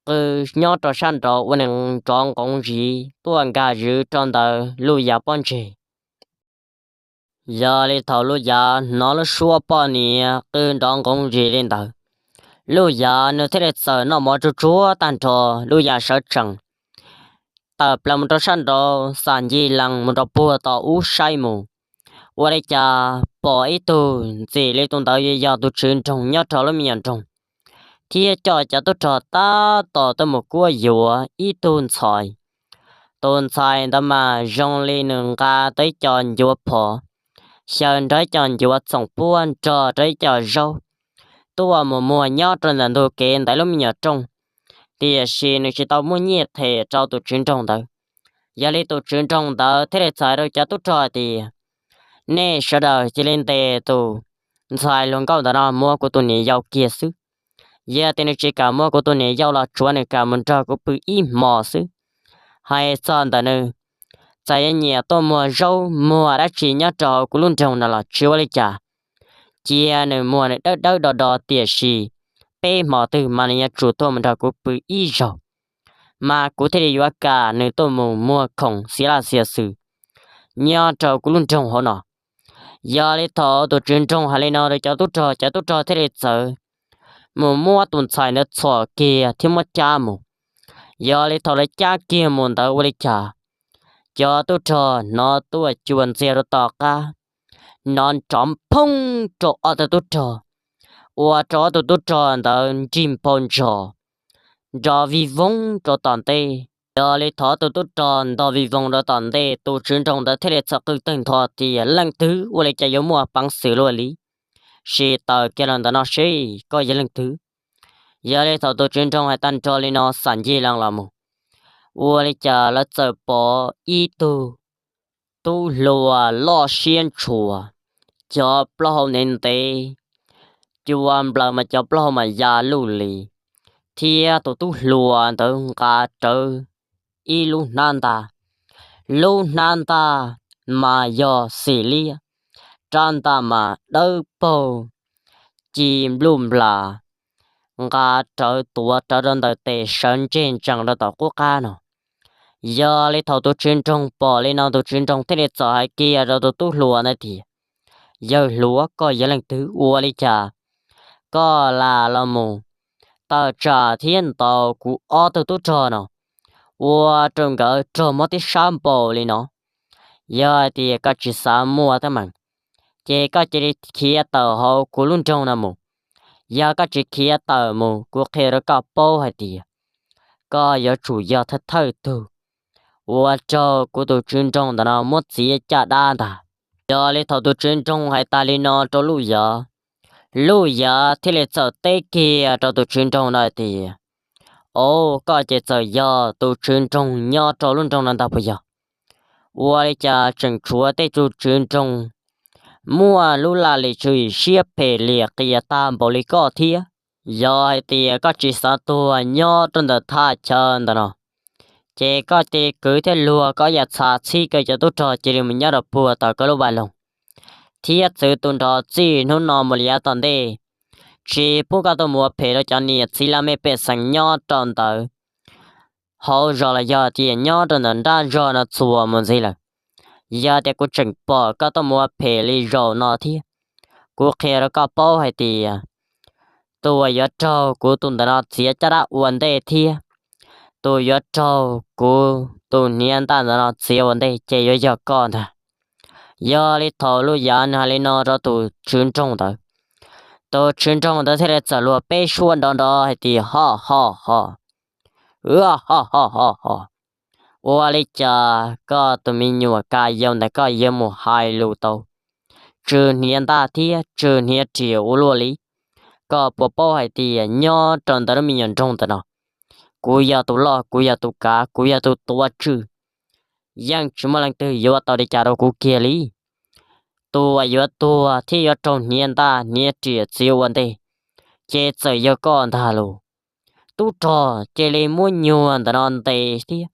qw nyob rau sab nraud uas nws nrov nqoov zis tuaj nkag zwv rau ntawm Luj Yav pob ntseg. Yog li thaum Luj Yav hnov lub suab poj niam qw nrov nqoov zis li ntawd, Luj Yav nws thiaj li txawm noj mov tsuag tsuag tag nrho, Luj Yav sawv tsees tawm plaws mus rau sab nraud xam ncig lees mus rau puag tom ub saib mus, ua li cas pom ib tug ntxim li tus ntawd yog tus tswv nroog nyob rau lub me nyuam nroog, thiab coj cov tub rog tab tom tuaj mus kuab yuav ib tug ntxhais. Tus ntxhais ntawd mas zoo li nws nqa tau ib co ncuav phom, xyaw nrog ib co ncuav txoom puab nrog rau ib co zaub, tuaj mus muag nyob rau ntawm ntug kev ntawm lub me nyuam rooj, tiam sis nws tsis tau muaj nyiaj them rau tus tswv nroog ntawd. Yog li tus tswv nroog ntawd thiaj li txhais rau cov tub rog hais tias, nej sawv daws cia li ntes tus ntxhais hluas nkauj ntawm no muab kuv tus niam yau kiag xwb. Yog tias nws tsis kam muab kuv tus niam yau los tsuav nws kam mus nrog kuv pw ib hmos xwb. Hais txog ntawm nws, txawm yuav nyiam tuaj muag zaub muag dab tsi nyob rau hauv kuv lub nroog no los tsis ua li cas, cia nws muag nws dawb dawb do do, tiam sis peb hmo twg mas nws yuav tsum tuaj mus nrog kuv pw ib zaug, mas kuv thiaj li yuav kam nws tuaj mus muag khoom xiv laj xiav xwm nyob rau kuv lub nroog hauv no. Yog li thaum tus tswv nroog hais li no rau cov tub rog, cov tub rog thiaj li txawv mus muab tus ntxhais ntawd txhom kiag thiab muab cab mus. Yog li thaum lawv cab kiag mus ntawd ua li cas, cov tub rog hnov tuaj cuam ntxiag rau tom qab, hnov nrov phooj rau ob tug tub rog, ua rau ob tug tub rog ntawd nrig npau ntsos nrov vij voog rau tom ntej. Yog li thaum ob tug tub rog nrov vij voog rau tom ntej, tus tswv nroog ntawd thiaj li txhais qw tawg ntho tias, leej twg ua li cas yuav muaj peev xwm luaj li, sim tawm kiag los ntawm no seb koj yog leej twg. Yog li thaum tus tswv nroog hais tag nrho li no xam ncig lees los mus, ua li cas lawv txawm pom ib tug tub hluas loj siab ntshua, cov plaub hau ntev ntev, cua nplaws mas cov plaub hau mas ya luj li, thiab tus tub hluas ntawd nqa rawv ib lub hnab ntaj. Lub hnab ntaj mas yog xim liab, rab ntaj mas dawb paug ci npluj nplas, nqa rawv tuav rawv rau ntawm tes sawv ntseg ntsees rau tom qub qab no. Yog li thaum tus tswv nroog pom li no, tus tswv nroog thiaj li txawm hais kiag rau tus tub hluas ntawd tias, yawg hluas, koj yog leej twg, ua li cas koj lam los mus tawm tsam thiab ntaus kuv ob tug tub rog no, ua rau nkawd raug mob tib sab npaum li no? Yog hais tias koj tsis xav muaj teeb meem, ces koj cia li khiav tawm hauv kuv lub nroog no mus. Yog koj tsis khiav tawm mus, kuv qhia rau koj paub hais tias koj yuav tsum yog thawj thawj tug ua rau kuv tus tswv nroog ntawm no muab txiav caj dab ntag. Yog li thaum tus tswv nroog hais tas li no rau Luj Yav, Luj Yav thiaj li txawm teb kiag rau tus tswv nroog no hais tias, o, koj ces txawm yog tus tswv nroog nyob rau lub nroog no ntag puas yog? Ua li cas tseem tshuav tej tus tswv nroog muaj lub laj lim tswv yim siab phem liam qias tag npaum li koj thiab? Yog hais tias koj tsis xav tuag nyob rau ntawm thaj chaw ntawm no, ces koj cia li kwv thiab luag koj yam txha txhib koj cov tub rog cia li mus nyob rau puag tom koj lub vaj loog, thiab txwv tu nrho txij hnub no mus li yav tom ntej, tsis pub koj tuaj mus ua phem rau cov niam txiv laj mej pej xeem nyob rau ntawd hauv zos los yog tias nyob rau ntawm nrab zog no txuas mus ntxiv lawm. Yog tias kuv tseem pom koj tuaj mus ua phem li zaum no thiab, kuv qhia rau koj paub hais tias tus uas yuav raug kuv tus ntawm no txiav caj dab ua ntej thiab tus yuav raug kuv tus hniav ntaj ntawm no txiav ua ntej ces yuav yog koj ntag. Yog li thaum Luj Yav nws hais li no rau tus tswv nroog ntawd, tus tswv nroog ntawd thiaj li txawm luag peb suab nrov nrov hais tias, Ho ho ho, ho ho ho ho, ua li cas koj tus me nyuam ka yau ntawm koj yuav mus hais lus tau tsw hniav ntaj thiab tsw hniav riam ua luaj li? Koj puas paub hais tias nyob rau ntawm lub me nyuam nroog ntawm no, kuv yog tus loj, kuv yog tus kav, kuv yog tus tuav tswj, yeej tsis muaj leej twg yuav tau li cas rau kuv kiag li. Tus uas yuav tuag thiab yuav raug hniav ntaj hniav riam txiav ua ntej ces txawm yog koj ntag lauj. Tub rog, cia li muab nyuag ntawm no ntes thiab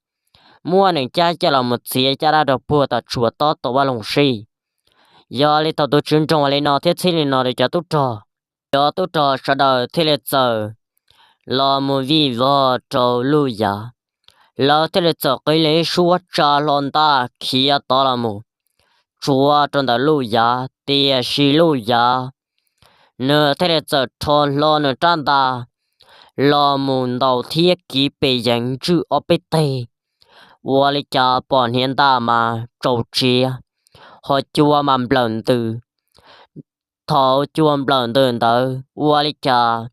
muab nws cab coj los mus txiav caj dab rau puag tom tshuam tob tom vaj loog seb. Yog li thaum tus tswv nroog li no thiab txhib li no rau cov tub rog, cov tub rog sawv daws thiaj li txawm los mus vij vog rau Luj Yav. Lawv thiaj li txawm qhib li ib suab tsa hlo ntaj khiav tod los mus tsuav rau ntawm Luj Yav, tiam sis Luj Yav nws thiaj li txawm rho hlo nws rab ntaj los mus ntaus thiab kiv pes yees ntswj ob peb teg. Ua li cas pom hniav ntaj mas tsaus tsiav, ho cua mas nplawm ntws. Thaum cua nplawm ntws ntawd ua li cas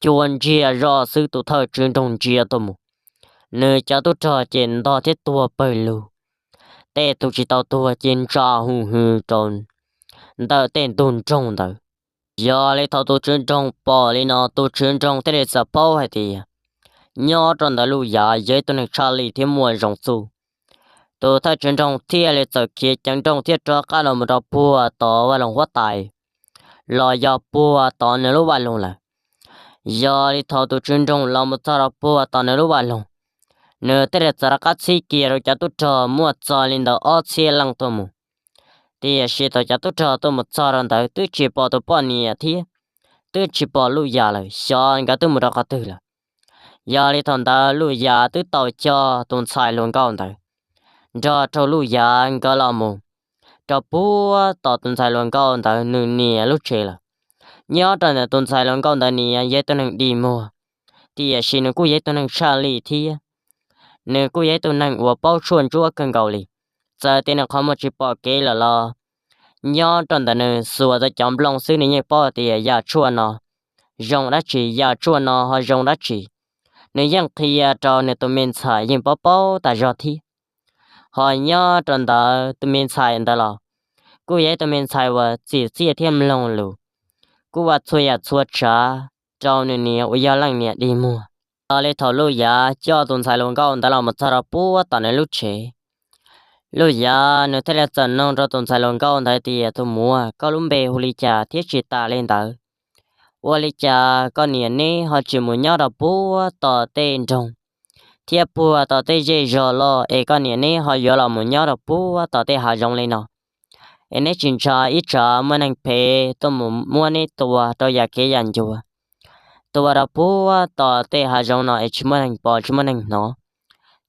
cua ntsiag zoj xwb, tus thawj tswv nroog ntsia tuaj mus, nws cov tub rog ces ntog thiab tuag pawg lug. Tej tus tsis tau tuag ces ntsa hu hw rau ntawm tej ntug nroog ntawd. Yog li thaum tus tswv nroog pom li no, tus tswv nroog thiaj li txawm paub hais tias nyob rau ntawm Luj Yav yog ib tug neeg tshaj lij thiab muaj zoo txuj. Tus thawj tswv nroog thiaj li txawm khiav ceev nrooj thiab rov qab los mus rau puag tod vaj loog huab tais, los yog puag tod nws lub vaj loog lawm. Yog li thaum tus tswv nroog los mus txog rau puag tod nws lub vaj loog, nws thiaj li txawm rov qab txhib kiag rau cov tub rog muaj txog li ntawm ob txhiab leej tuaj mus, tiam sis thaum cov tub rog tuaj mus txog rau ntawd twb tsis pom tus poj niam thiab twb tsis pom Luj Yav lawm, xyov nkawd twb mus rau qhov twg lawm. Yog li thaum ntawd Luj Yav twb tau coj tus ntxhais hluas nkauj ntawd nrog rau Luj Yav nkawd los mus rau puag tom tus ntxhais hluas nkauj ntawd nws niam lub tsev lawm. Nyob rau ntawm tus ntxhais hluas nkauj ntawd niam yog ib tug neeg dig muag, tiam sis nws kuj yog ib tug neeg tshaj lij thiab nws kuj yog ib tug neeg uas paub tshuaj ntsuab kawg nkaus li. Txawm tias nws qhov muag tsis pom kev lawm los nyob rau ntawm nws xuas tau cov nplooj xwb nws yeej paub tias yam tshuaj no zoo dab tsi, yam tshuaj no ho zoo dab tsi. Nws yeej qhia rau nws tus me ntxhais yeej paub paub tas zog thiab. Ho nyob rau ntawm tus me ntxhais ntawd los kuj yog ib tus me ntxhais uas txim txiaj thiab mloog lus, kuj ua txhua yam txhua tsav rau nws niam uas yog leej niam dig muag. Yog li thaum Luj Yav coj tus ntxhais hluas nkauj ntawd los mus txog rau puag tom nws lub tsev, Luj Yav nws thiaj li txawm nug rau tus ntxhais hluas nkauj ntawd tias, Tus muam, koj lub npe hu li cas thiab tsis tas li ntawd? Ua li cas koj niam neb ho tsis mus nyob rau puag tom tej nroog thiab puag tom tej zej zog loj es koj niam neb ho yuav los mus nyob rau puag tom tej hav zoov li no? Es neb tsis ntshai ib tsam muaj neeg phem tuaj mus muab neb tua rau yam kev yam ncua, tua rau puag tom tej hav zoov no es tsis muaj neeg pom tsis muaj neeg hnov,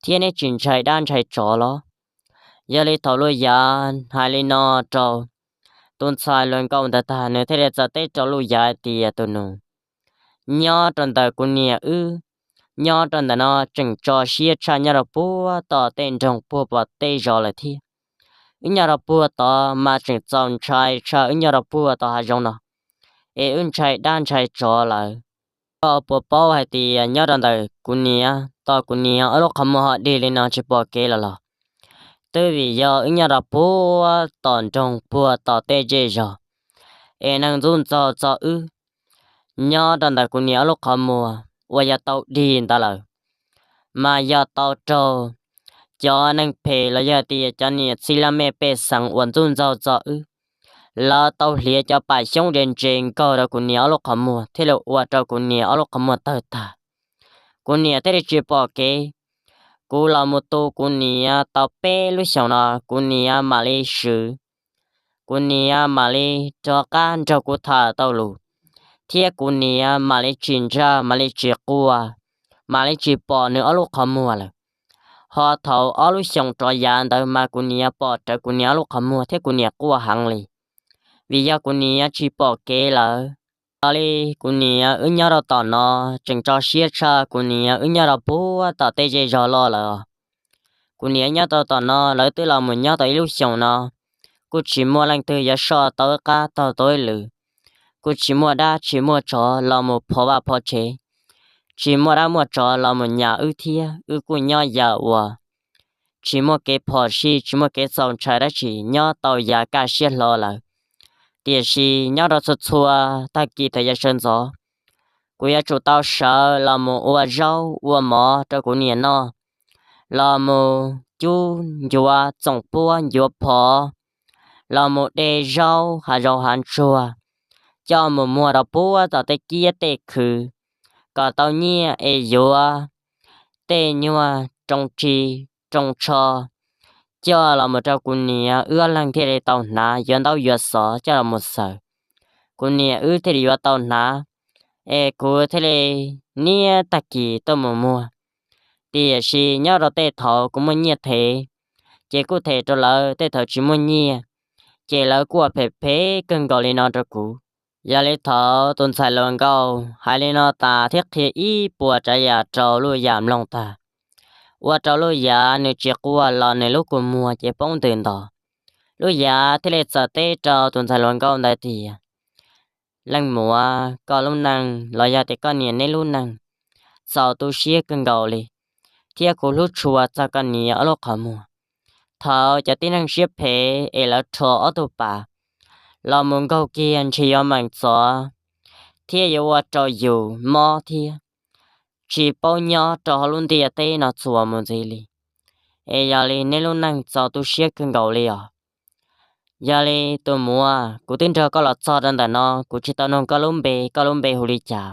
thiab neb tsis ntshai dab ntshai tsov los? Yog li thaum Luj Yav hais li no rau tus ntxhais hluas nkauj ntawd tag, nws thiaj li txawm teb rau Luj Yav tias, Tus nus, nyob rau ntawm kuv niam wb, nyob rau ntawm no tseem tso siab tshaj nyob rau puag tom tej nroog puag tom tej zos lawm thiab. Wb nyob rau puag tod mas tseem txaus ntshai tshaj wb nyob rau puag tom hav zoov no, es wb ntshai dab ntshai tsov lawm. Koj puas paub hais tias nyob rau ntawm kuv niam, tom kuv niam ob lub qhov muag ho dig li no tsis pom kev lawm los? Twb vim yog wb nyob rau puag tom nroog puag tom tej zej zog, es neeg ntxub ntxaug txog wb. Nyob rau ntawm kuv niam ob lub qhov muag uas yog tau dig ntawd lawm, mas yog tau raug cov neeg phem los yog tias cov niam txiv laj mej pej xeem uas ntxub ntxaug txog wb, lawv tau hliav cov pam xyoob ntse ntse nkaug rau kuv niam ob lub qhov muag thiaj li ua rau kuv niam ob lub qhov muag tawg tag. Kuv niam thiaj li tsis pom kev. Kuv los mus tu kuv niam tau peb lub xyoos no, kuv niam mam li swm, kuv niam mam li rov qab nrog kuv tham tau lus, thiab kuv niam mam li tsis ntsaj mam li tsis quaj, mam li tsis pom nws ob lub qhov muag lawm. Ho thaum ob lub xyoos rov yav ntawd mas kuv niam pom rawv kuv niam ob lub qhov muag thiab kuv niam quaj heev li, vim yog kuv niam tsis pom kev lawm. Yog li kuv niam wb nyob rau tom no tseem tso siab tshaj kuv niam wb nyob rau puag tom tej zej zog loj lawm. Kuv niam nyob rau tom no lawv twb los mus nyob tau ib lub xyoos no, kuj tsis muaj leej twg yuav soj tau wb qab taug tau wb lw. Kuj tsis muaj dab tsis muaj tsov los mus phov vaj phov tsev, tsis muaj dab muaj tsov los mus nyas wb thiab wb kuj nyob yam uas tsis muaj kev phom sij tsis muaj kev txaus ntshai dab tsi, nyob tau yam kaj siab hlo lawm. Tiam sis nyob rau txhua txhua tag kis thaum yav sawv ntxov, kuv yuav tsum tau sawv los mus ua zaub ua mov rau kuv niam noj, los mus cub ncuav txoom puab ncuav phov, los mus de zaub hav zoov hav ntsuag, coj mus muag rau puag tom tej kiab tej khw, kom tau nyiaj es yuav tej nyuag roo ris roo tsho coj los mus rau kuv niam wb ob leeg thiaj li tau hnav yuav ntaub yuav xov coj los mus xaws. Kuv niam wb thiaj li yuav tau hnav, es kuv thiaj li niaj tag kis tuaj mus muag. Tiam sis nyob rau tej thaum kuv muaj nyiaj them, ces kuj them rau lawv, tej thaum tsis muaj nyiaj, ces lawv kuj ua phem phem kawg nkaus li no rau kuv. Yog li thaum tus ntxhais hluas nkauj hais li no tas thiab qhia ib puas tsav yam rau Luj Yav mloog tag, ua rau Luj Yav nws tsis quaj los nws lub kua muag ces poob ntws nto. Luj Yav thiaj li txawm teb rau tus ntxhais hluas nkauj ntawd tias, leej muam, koj lub neej los yog tias koj niam neb lub neej txaus tu siab kawg nkaus li, thiab kuv hlub tshua txog koj niam ob lub qhov muag. Thaum cov tib neeg siab phem es lawv rho ob tug pas los mus nkaug kiag ntshe yuav meem txov thiab yuav ua rau yus mob thiab tsis paub nyob rau hauv lub ntiaj teb no txuas mus ntxiv li. Es yog li neb lub neej txaus tu siab kawg nkaus li os. Yog li tus muam, kuv twb nrog koj los txog rau ntawm no, kuv tsis tau nug koj lub npe, koj lub npe hu li cas?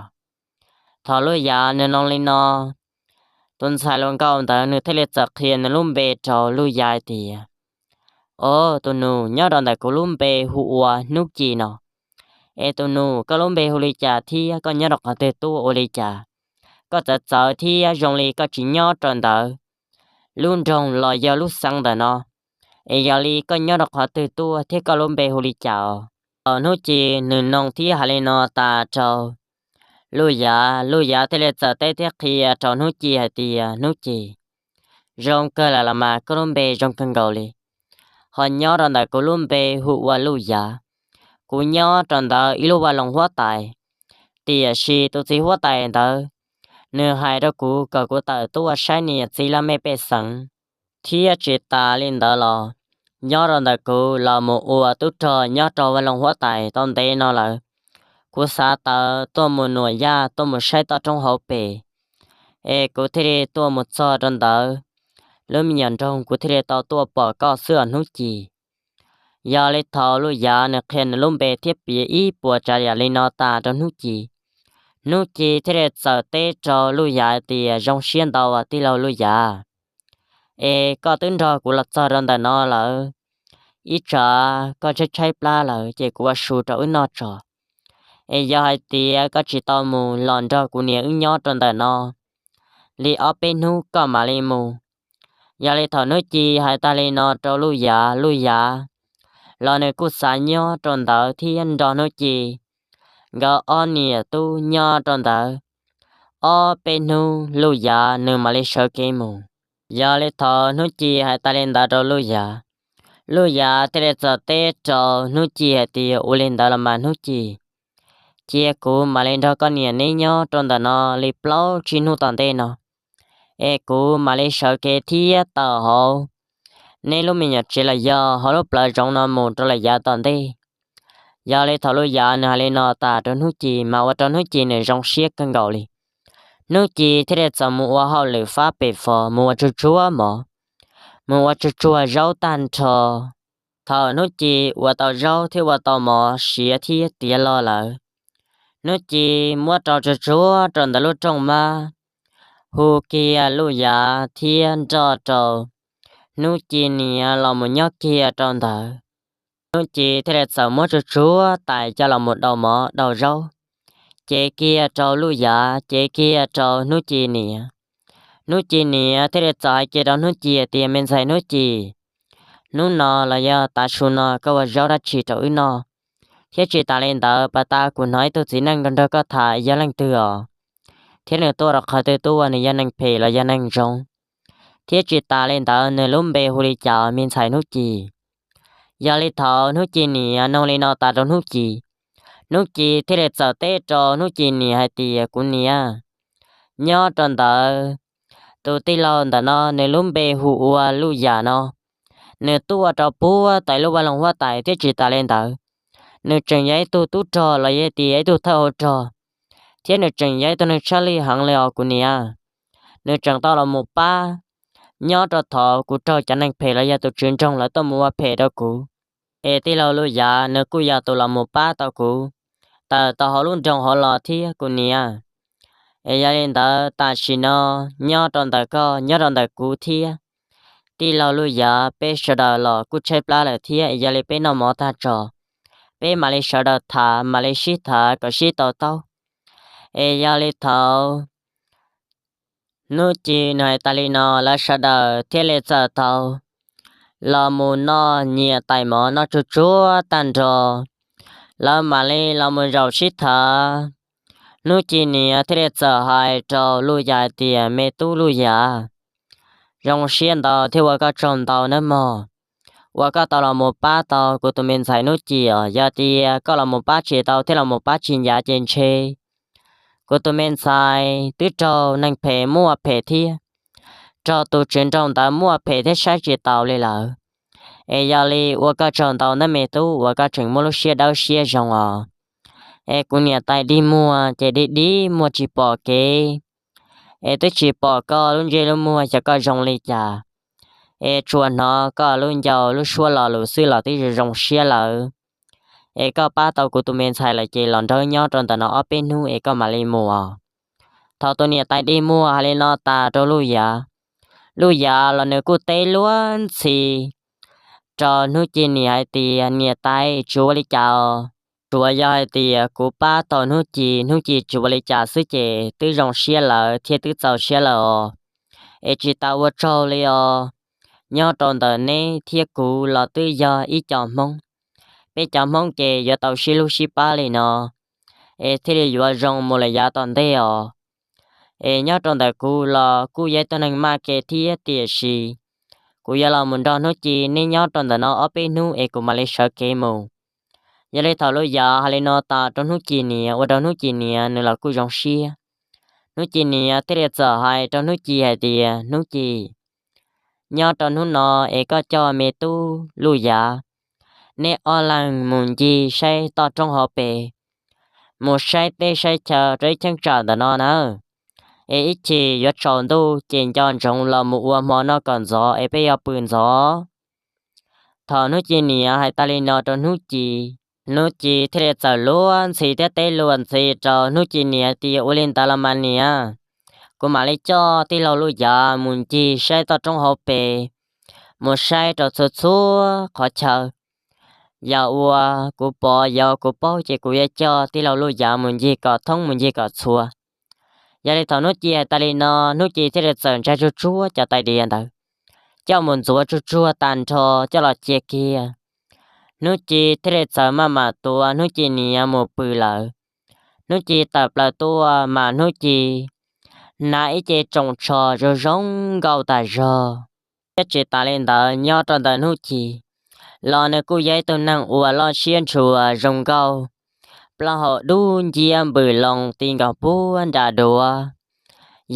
Thaum Luj Yav nws nug li no, tus ntxhais hluas nkauj ntawd nws thiaj li txawm qhia nws lub npe rau Luj Yav hais tias, o, tus nus, nyob rau ntawm kuv lub npe hu ua Hnub Ci no. Es tus nus, koj lub npe hu li cas thiab koj nyob rau qhov twg tuaj ua li cas? Koj txawv txawv thiab zoo li koj tsis nyob rau ntawd lub nroog los yog lub xeev ntawm no. Es yog li koj nyob rau qhov twg tuaj thiab koj lub npe hu li cas? Thaum Hnub Ci nws nug thiab hais li no tas rau Luj Yav, Luj Yav thiaj li txawm teb thiab qhia rau Hnub Ci hais tias, Hnub Ci, zoo kawg lawm los mas, koj lub npe zoo kawg nkaus li. Ho nyob rau ntawm kuv lub npe hu ua Luj Yav. Kuv nyob rau ntawm ib lub vaj loog huab tais, tiam sis tus txiv huab tais ntawd nws hais rau kuv kom kuv tawm tuaj saib niam txiv laj mej pej xeem, thiab tsis tas li ntawd los nyob rau ntawm kuv los mus ua tub rog nyob rau vaj loog huab tais tau ntev no lawm. Kuv xav tawm tuaj mus nuam yaj tuaj mus saib toj roob hauv pes, es kuv thiaj li tuaj mus txog rau ntawd lub me nyuam nroog, kuv thiaj li tau tuaj pom koj xwb os Hnub Ci. Yog li thaum Luj Yav nws qhia nws lub npe thiab piav ib puas tsav yam li no tas rau Hnub Ci, Hnub Ci thiaj li txawm teb rau Luj Yav hais tias, zoo siab ntau tij laug Luj Yav, es koj twb nrog kuv los txog rau ntawm no lawm, ib tsam koj tshaib tshaib plab lawm ces kuv ua su rau wb noj tso. Es yog hais tias koj tsis tau mus los nrog kuv niam wb nyob rau ntawm no li ob peb hnub koj mam li mus. Yog li thaum Hnub Ci hais tas li no rau Luj Yav, Luj Yav los nws kuj xav nyob rau ntawd thiab nrog Hnub Ci nkawd ob niam tub nyob rau ntawd ob peb hnub Luj Yav nws mam li sawv kev mus. Yog li thaum Hnub Ci hais tas li ntawd rau Luj Yav, Luj Yav thiaj li txawm teb rau Hnub Ci hais tias, ua li ntawd los mas Hnub Ci, cia kuv mam li nrog koj niam neb nyob rau ntawm no li plaub tsib hnub tom ntej no, es kuv mam li sawv kev thiab tawm hauv neb lub me nyuam tsev los yog hauv lub plawv zoov no mus rau lawm yav tom ntej. Yog li thaum Luj Yav nws hais li no tas rau Hnub Ci mas ua rau Hnub Ci nws zoo siab kawg nkaus li. Hnub Ci thiaj li txawm mus ua hauj lwm fab pem fos, mus ua tsuag tsuag mov, mus ua tsuag tsuag zaub tag nrho. Thaum Hnub Ci ua tau zaub thiab ua tau mov siav thiab tiav log lawm, Hnub Ci muab rau tsuag tsuag rau ntawm lub rooj mab, hu kiag Luj Yav thiab nrog rau Hnub Ci niam los mus nyob kiag rau ntawd. Hnub Ci thiaj li txawm muab tsuag tsuag tais coj los mus dau mov dau zaub, cev kiag rau Luj Yav, cev kiag rau Hnub Ci niam. Hnub Ci niam thiaj li txawm hais kiag rau Hnub Ci hais tias, Me ntxhais Hnub Ci, hnub no los yog tav su no koj ua zaub dab tsi rau wb noj? Thiab tsis tas li ntawd, pas tas kuv hnov ib tug txiv neej nrog nrog koj tham yog leej twg os? Thiab nws tuaj rau qhov twg tuaj, nws yog neeg phem los yog neeg zoo? Thiab tsis tas li ntawd, nws lub npe hu li cas, me ntxhais Hnub Ci? Yog li thaum Hnub Ci niam nug li no tas rau Hnub Ci, Hnub Ci thiaj li txawm teb rau Hnub Ci niam hais tias, Kuv niam, nyob rau ntawd, tus tij laug ntawm no nws lub npe hu ua Luj Yam no. Nws tuaj rau puag tais lub vaj loog huab tais, thiab tsis tas li ntawd, nws tseem yog ib tug tub rog los yog tias ib tug thawj hauv rog, thiab nws tseem yog ib tug neeg tshaj lij heev li os kuv niam. Nws tseem tau los mus pab nyob rau thaum kuv raug cov neeg phem los yog tus tswv nroog lawv tuaj mus ua phem rau kuv, es tij laug Luj Yam nws kuj yog tus los mus pab tau kuv tawm tau hauv lub nroog hauv los thiab kuv niam. Es yog li ntawd, tam sim no nyob rau ntawm koj, nyob rau ntawm kuv thiab tij laug Luj Yam, peb sawv daws los kuj tshaib plab lawm thiab, es yog li peb noj mov tag tso, peb mam li sawv daws tham, mam li sib tham kom sib tau taub. Es yog li thaum Hnub Ci nws hais tas li no, lawv sawv daws thiaj li txawm tau los mus noj nyias tais mov noj tsuag tsuag tag nrho, lawv mam li los mus zaum sib tham. Hnub Ci niam thiaj li txawm hais rau Luj Yam hais tias, Me tub Luj Yam, zoo siab ntau thiab ua koj tsaug ntau nawb mog, uas koj tau los mus pab tau kuv tus me ntxhais Hnub Ci os. Yog tias koj los mus pab tsis tau thiab los mus pab tsis ncav ces ntshe kuv tus me ntxhais twb raug neeg phem muab ua phem thiab raug tus tswv nroog ntawd muab ua phem thiab saib tsis taus li lawm. Es yog li ua koj tsaug ntau nawb me tub, uas koj tseem muaj lub siab dawb siab zoo os. Es kuv niam tais dig muag ces dig dig muag tsis pom kev, es twb tsis pom koj lub ntsej lub muag xyov koj zoo li cas, es tsuas hnov koj lub ncauj lub suab lo lus xwb los twb zoo siab lawm. Es koj pab tau kuv tus me ntxhais lawm ces los nrog nyob rau ntawm no ob peb hnub es koj mam li mus. Thaum tus niam tais dig muag hais li no tas rau Luj Yam, Luj Yam los nws kuj teb luag ntxhi rau Hnub Ci niam hais tias, Niam tais, tsis ua li cas os. Tsuas yog hais tias kuv pab tau Hnub Ci, Hnub Ci tsis ua li cas xwb ces twb zoo siab lawm thiab twb txaus siab lawm os. Es tsis tas ua tsaug li os. Nyob rau ntawm neb thiab kuv los twb yog ib co Hmoob. Peb cov Hmoob ces yuav tau sib hlub sib pab li no, es thiaj li yuav zoo mus lawm yav tom ntej os. Es nyob rau ntawm kuv los kuj yog ib tug neeg maj kev thiab, tiam sis kuv yuav los mus nrog Hnub Ci neb nyob rau ntawm no ob peb hnub es kuv mam li sawv kev mus. Yog li thaum Luj Yam hais li no tas rau Hnub Ci niam, ua rau Hnub Ci niam nws los kuj zoo siab. Hnub Ci niam thiaj li txawm hais rau Hnub Ci hais tias, Hnub Ci, nyob rau hnub no es koj coj me tub Luj Yam, neb ob leeg mus ncig saib toj roob hauv pes, mus saib teb saib chaw rau ib cheeb tsam ntawm no nawb. Es ib chim yuav tsaus ntuj ces nco ntsoov los mus ua hmo noj kom ntxov es peb yuav pw ntxov. Thaum Hnub Ci niam hais tas li no rau Hnub Ci, Hnub Ci thiaj li txawm luag ntxhi thiab teb luag ntxhi rau Hnub Ci niam tias, Ua li ntawd los mas niam, kuv mam li coj tij laug Luj Yam mus ncig saib toj roob hauv pes, mus saib rau txhua txhua qhov chaw. Yam uas kuv pom yam uas kuv paub ces kuv yuav coj tij laug Luj Yam mus ncig kom thoob mus ncig kom txhua. Yog li thaum Hnub Ci hais tas li no, Hnub Ci thiaj li txawm ntshai tsuag tsuag cov tais diav ntawd, coj mus ntxuav tsuag tsuag tag nrho coj los cia kiag. Hnub Ci thiaj li txawm maj mam tuav Hnub Ci niam mus pw lawm. Hnub Ci tawm plaws tuaj mas Hnub Ci hnav ib ce tsoos tsho zoo zoo nkauj tas zog. Thiab tsis tas li ntawd, nyob rau ntawm Hnub Ci los nws kuj yog ib tug neeg uas loj siab ntshua zoo nkauj, plaub hau dub nciab npws loo ti nkaus puag nram duav,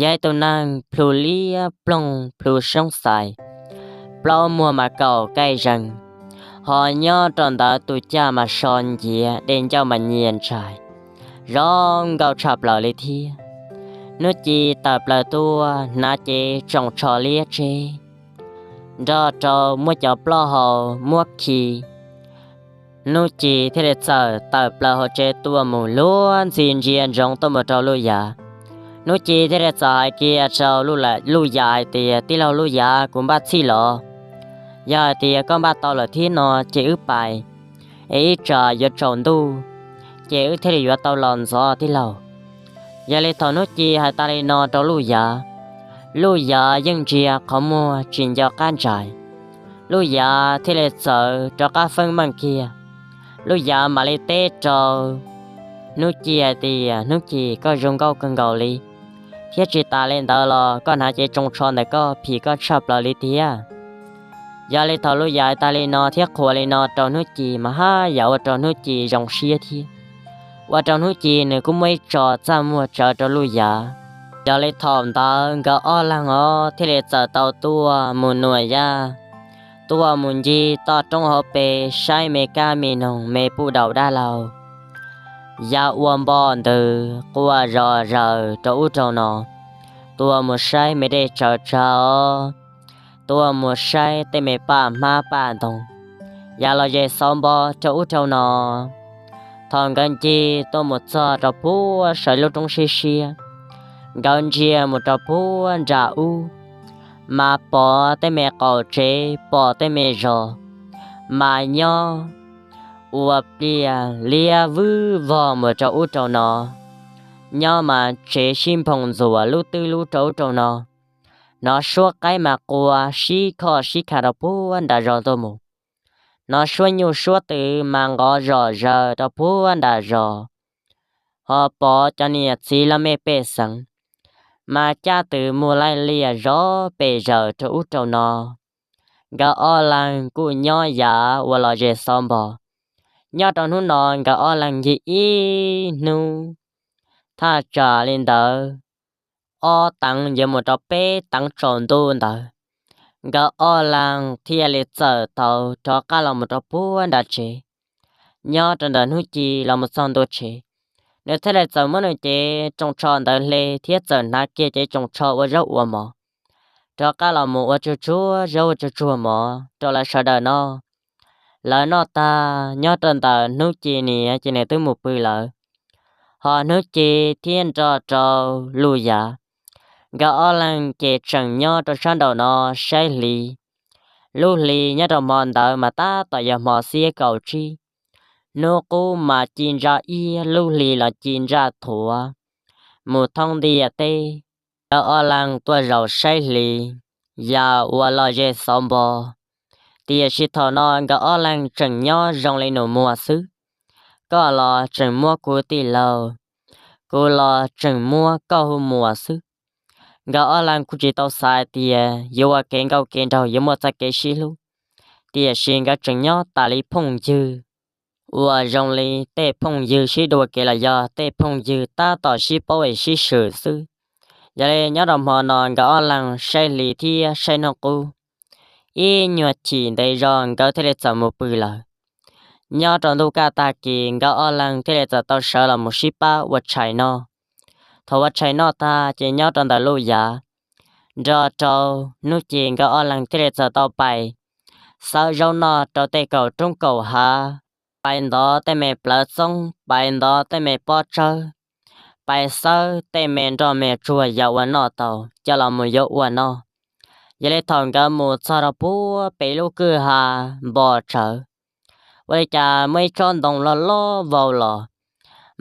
yog ib tug neeg plhu liab ploog plhu soob xais, plaub muag mas kaum kaij zeeg, ho nyob rau ntawd tus cag mas so nciav, dej ncauj mas nyias ntshais, zoo nkauj tshaj plaws li thiab. Hnub Ci tawm plaws tuaj hnav cev tsoos tsho liab tseb, nrog rau muab cov plaub hau muab khi. Hnub Ci thiaj li txawm tawm plaws hauv tsev tuaj mus luag ntxhi ntsia ntsoov tuaj mus rau Luj Yam. Hnub Ci thiaj li txawm hais kiag rau Luj Yam hais tias, Tij laug Luj Yam, kuv npaj txhij los. Yog hais tias koj npaj tau lawm thiab no ces wb pais, es ib tsam yuav tsaus ntuj ces wb thiaj li yuav tau los ntxov tij laug. Yog li thaum Hnub Ci hais tas li no rau Luj Yav, Luj Yav yeej ntsia qhov muag tsis nco qab ntsais. Luj Yav thiaj li txawm rov qab feeb meej kiag. Luj Yav mam li teb rau Hnub Ci hais tias, Hnub Ci, koj zoo nkauj kawg nkaus li, thiab tsis tas li ntawd los koj hnav cev tsoo tsho ntawm koj phim koj tshaj plaws li thiab. Yog li thaum Luj Yav hais tas li no thiab qhuas li no rau Hnub Ci mas haj yam ua rau Hnub Ci zoo siab thiab, ua rau Hnub Ci nws kuj muaj ib tso txaj muag tsawv rau Luj Yav. Yog li thaum ntawd nkawd ob leeg os thiaj li txawm tau tuaj mus nuam yaj, tuaj mus ncig toj roob hauv pes saib me kab me noog me puj daum dab laug, yaj ua npoj ntws quaj zom zaws rau ub rau no, tuaj mus saib me dej tsawv tsawv os, tuaj mus saib tej me paj hmab paj ntoo, yaj los zes xauv npo rau ub rau no. Thaum nkawd ncig tuaj mus txog rau puag saum lub roob siab siab, nkawd ntsia mus rau puag nram ub, mas pom tej me qaum tsev, pom tej me zos, mas nyob ua pliaj liab vwj vog mus rau ub rau no. Nyob mas tsev sib nphoo ntxuam lub twb lub rau ub rau no. Hnov suab qaib mas qua sib khoj sib kha rau puag nram zos tuaj mus. Hnov suab nyuj suab twm mas nqov zom zaws rau puag nram zos. Ho pom cov niam txiv laj mej pej xeem mas caj twm mus laij liam zov pes zaws rau ub rau no. Nkawd ob leeg kuj nyob yav ua los zes xauv npo. Nyob rau hnub no nkawd ob leeg ncig ib hnub, thaj tsam li ntawd ob teev yuav mus rau peb teev tsaus ntuj ntawd, nkawd ob leeg thiaj li txawm tau rov qab los mus rau puag nram tsev. Nyob rau ntawm Hnub Ci los mus txog ntua tsev, nws thiaj li txawm muab nws cev tsoo tsho ntawd hle thiab txawm hnav kiag cev tsoo tsho ua zaub ua mov, rov qab los mus ua tsuag tsuag zaub ua tsuag tsuag mov rau lawv sawv daws noj. Lawv noj tag, nyob rau ntawm Hnub Ci niam ces nws twb mus pw lawm. Ho Hnub Ci thiab nrog rau Luj Yav, nkawd ob leeg ces tseem nyob rau sab nraum no saib hli. Lub hli nyob rau hmo ntawd mas tab tom yog hmo xiab kaum tsib, hnub qub mas ci ntsa iab, lub hli los ci ntsa thuav mus thoob ntiaj teb. Nkawd ob leeg tuaj zaum saib hli, yam uas los zes xauv npo. Tiam sis thaum no nkawd ob leeg tseem nyob zoo li nus muag xwb. Koj los tseem muab kuv tij laug, kuv los tseem muab koj hu muag xwb. Nkawd ob leeg kuj tsis tau xav tias yuav ua kev nkauj kev nraug yuav muaj txoj kev sib hlub, tiam sis nkawd tseem nyob tas li phooj ywg, uas zoo li tej phooj ywg sib dua kev los yog tej phooj ywg tab tom sib paub es sib swm xwb. Yog li nyob rau hmo no nkawd ob leeg saib hli thiab saib hnub qub, ib nyuag chim ntev zog nkawd thiaj li txawm mus pw lawm. Nyob rau ntuj kaj tag kis nkawd ob leeg thiaj li txawm tau sawv los mus sib pab ua tshais noj. Thaum ua tshais noj tag ces nyob rau ntawm Luj Yav nrog rau Hnub Ci nkawd ob leeg thiaj li txawm tau pais xawb zaub noj rau tej kaum roob kaum hav, pais ntov tej me plawv txoob, pais ntov tej me pob tsawb, pais xawb tej me nroj me tsuag yam uas noj tau coj los mus yuav ua noj. Yog li thaum nkawd mus txog rau puag pem lub kwj ha npo tsawv, ua li cas muaj ib tsob ntoo loj loj vau los,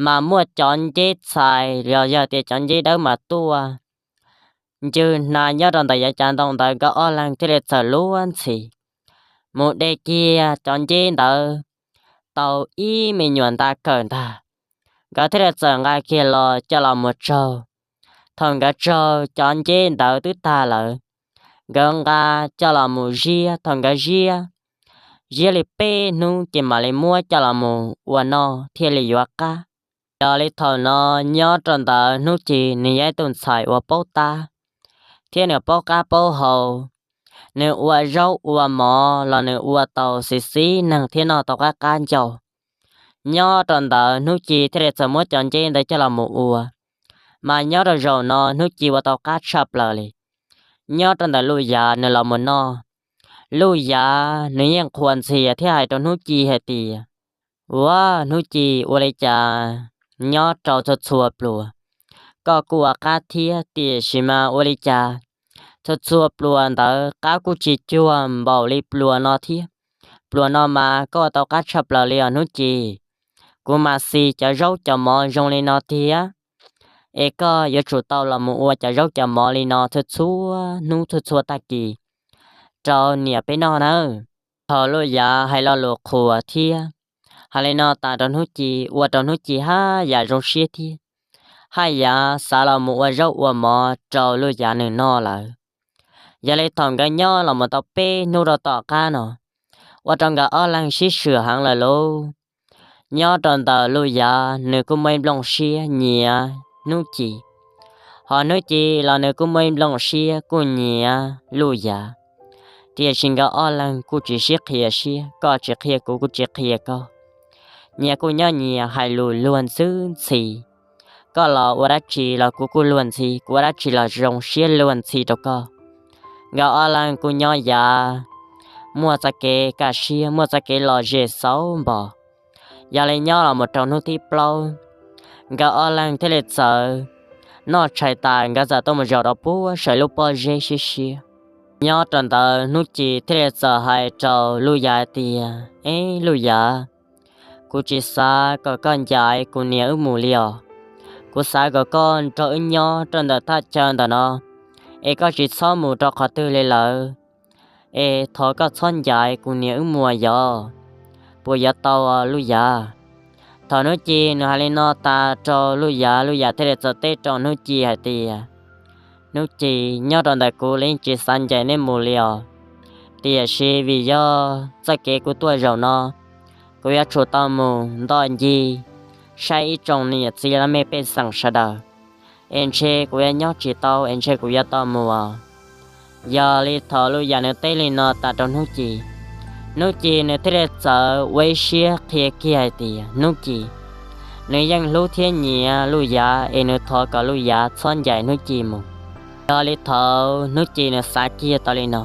mas muaj cov nceb txhais los yog tias cov nceb dawb mas tuaj ncw hnav nyob rau ntawm yav cav ntoo ntawd. Nkawd ob leeg thiaj li txawm luag ntxhi mus de kiag cov nceb ntawd tau ib me nyuam nta kawm ntag. Nkawd thiaj li txawm nqa kiag los coj los mus tsaug. Thaum nkawd tsaug cov nceb ntawd twb tag lawm, nkawd nqa coj los mus ziab. Thaum nkawd ziab, ziab li peb hnub ces mam li muab coj los mus ua noj thiaj li yuav qab. Yog li thaum no nyob rau ntawm Hnub Ci nws yog ib tug ntxhais uas paub tab thiab nws paub qab paub hau, nws ua zaub ua mov los nws ua tau xis xis neeg thiab noj tau qab qab ncauj. Nyob rau ntawm Hnub Ci thiaj li txawm muab cov nceb ntawd coj los mus ua, mas nyob rau zaum no Hnub Ci ua tau qab tshaj plaws li. Nyob rau ntawm Luj Yav nws los mus noj, Luj Yav nws yeej qhuas ntxhias thiab hais rau Hnub Ci hais tias, Ua, Hnub Ci, ua li cas nyob rau txhua txhua pluas koj kuj ua qab thiab, tiam sis mas ua li cas txhua txhua pluas ntawd qab kuj tsis cuag npaum li pluas no thiab? Pluas no mas koj ua tau qab tshaj plaws li os Hnub Ci. Kuv mas xis cov zaub cov mov zoo li no tiag. es koj yuav tsum tau los mus ua cov zaub cov mov li no txhua txhua hnub txhua txhua tag kis rau niam peb noj nawb. Thaum Luj Yav hais lo lus qhuas thiab hais li no tas rau Hnub Ci, ua rau Hnub Ci haj yam zoo siab thiab haj yam xav los mus ua zaub ua mov rau Luj Yav nws noj lawm. Yog li thaum nkawd nyob los mus tau peb hnub rau tom qab no, ua rau nkawd ob leeg sib swm heev lawm lauj. Nyob rau ntawm Luj Yav nws kuj muaj ib nplooj siab nyiam Hnub Ci, ho Hnub Ci los nws kuj muaj ib nplooj siab kuj nyiam Luj Yav. Tiam sis nkawd ob leeg kuj tsis sib qhia siab, koj tsis qhia kuv, kuv tsis qhia koj. Nyias kuj nyob nyias hais lus luag ntxhi ntxhi, koj los ua dab tsi los kuv kuj luag ntxhi, kuv ua dab tsi los zoo siab luag ntxhi rau koj. Nkawd ob leeg kuj nyob yav muaj txoj kev kaj siab, muaj txoj kev lom zem xauv npos. Yog li nyob los mus rau hnub thib plaub, nkawd ob leeg thiaj li txawm noj tshais tas, nkawd txawm tuaj mus zaum rau puag saum lub pob zeb siab siab. Nyob rau ntawd Hnub Ci thiaj li txawm hais rau Luj Yav tias, Eb Luj Yav, kuv tsis xav kom koj ncaim kuv niam wb mus li os. Kuv xav kom koj nrog wb nyob rau ntawm thaj chaw ntawm no, es koj tsis txhob mus rau qhov twg li lawm, es thov koj txhob ncaim kuv niam wb mus yog puas yuav tau Luj Yav? Thaum Hnub Ci nws hais li no tas rau Luj Yav, Luj Yav thiaj li txawm teb rau Hnub Ci hais tias, Hnub Ci, nyob rau ntawm kuv los yeej tsis xav ncaim nej mus li os, tiam sis vim yog txoj kev kuv tuaj zaum no, kuv yuav tsum tau mus ntoj ncig saib ib tsoom niam txiv laj mej pej xeem sawv daws, es ntshe kuv yuav nyob tsis tau, es ntshe kuv yuav tau mus os. Yog li thaum Luj Yav nws teb li no tas rau Hnub Ci, Hnub Ci nws thiaj li txawm ua ib siab qhia kiag hais tias Hnub Ci nws yeej hlub thiab nyiam Luj Yav, es nws thov kom Luj Yav txhob ncaim Hnub Ci mus. Yog li thaum Hnub Ci nws xav kiag tau li no,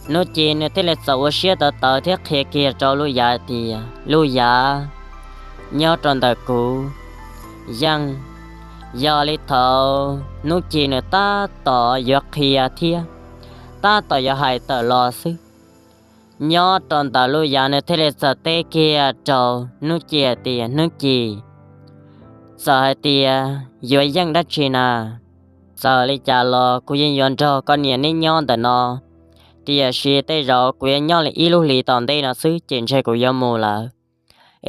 Hnub Ci nws thiaj li txawm ua siab tawv tawv thiab qhia kiag rau Luj Yav tias, Luj Yav, nyob rau ntawm kuv yeej. Yog li thaum Hnub Ci nws tab tom yuav qhia thiab tab tom yuav hais tawm los xwb, nyob rau ntawm Luj Yav nws thiaj li txawm teb kiag rau Hnub Ci hais tias, Hnub Ci, txawm hais tias yuav yeej dab tsi na, txawm li cas los kuv yeej yuav nrog koj niam neb nyob ntawm no, tiam sis tej zaum kuv yuav nyob li ib lub hlis tom ntej no xwb ces ntshe kuv yuav mus lawm,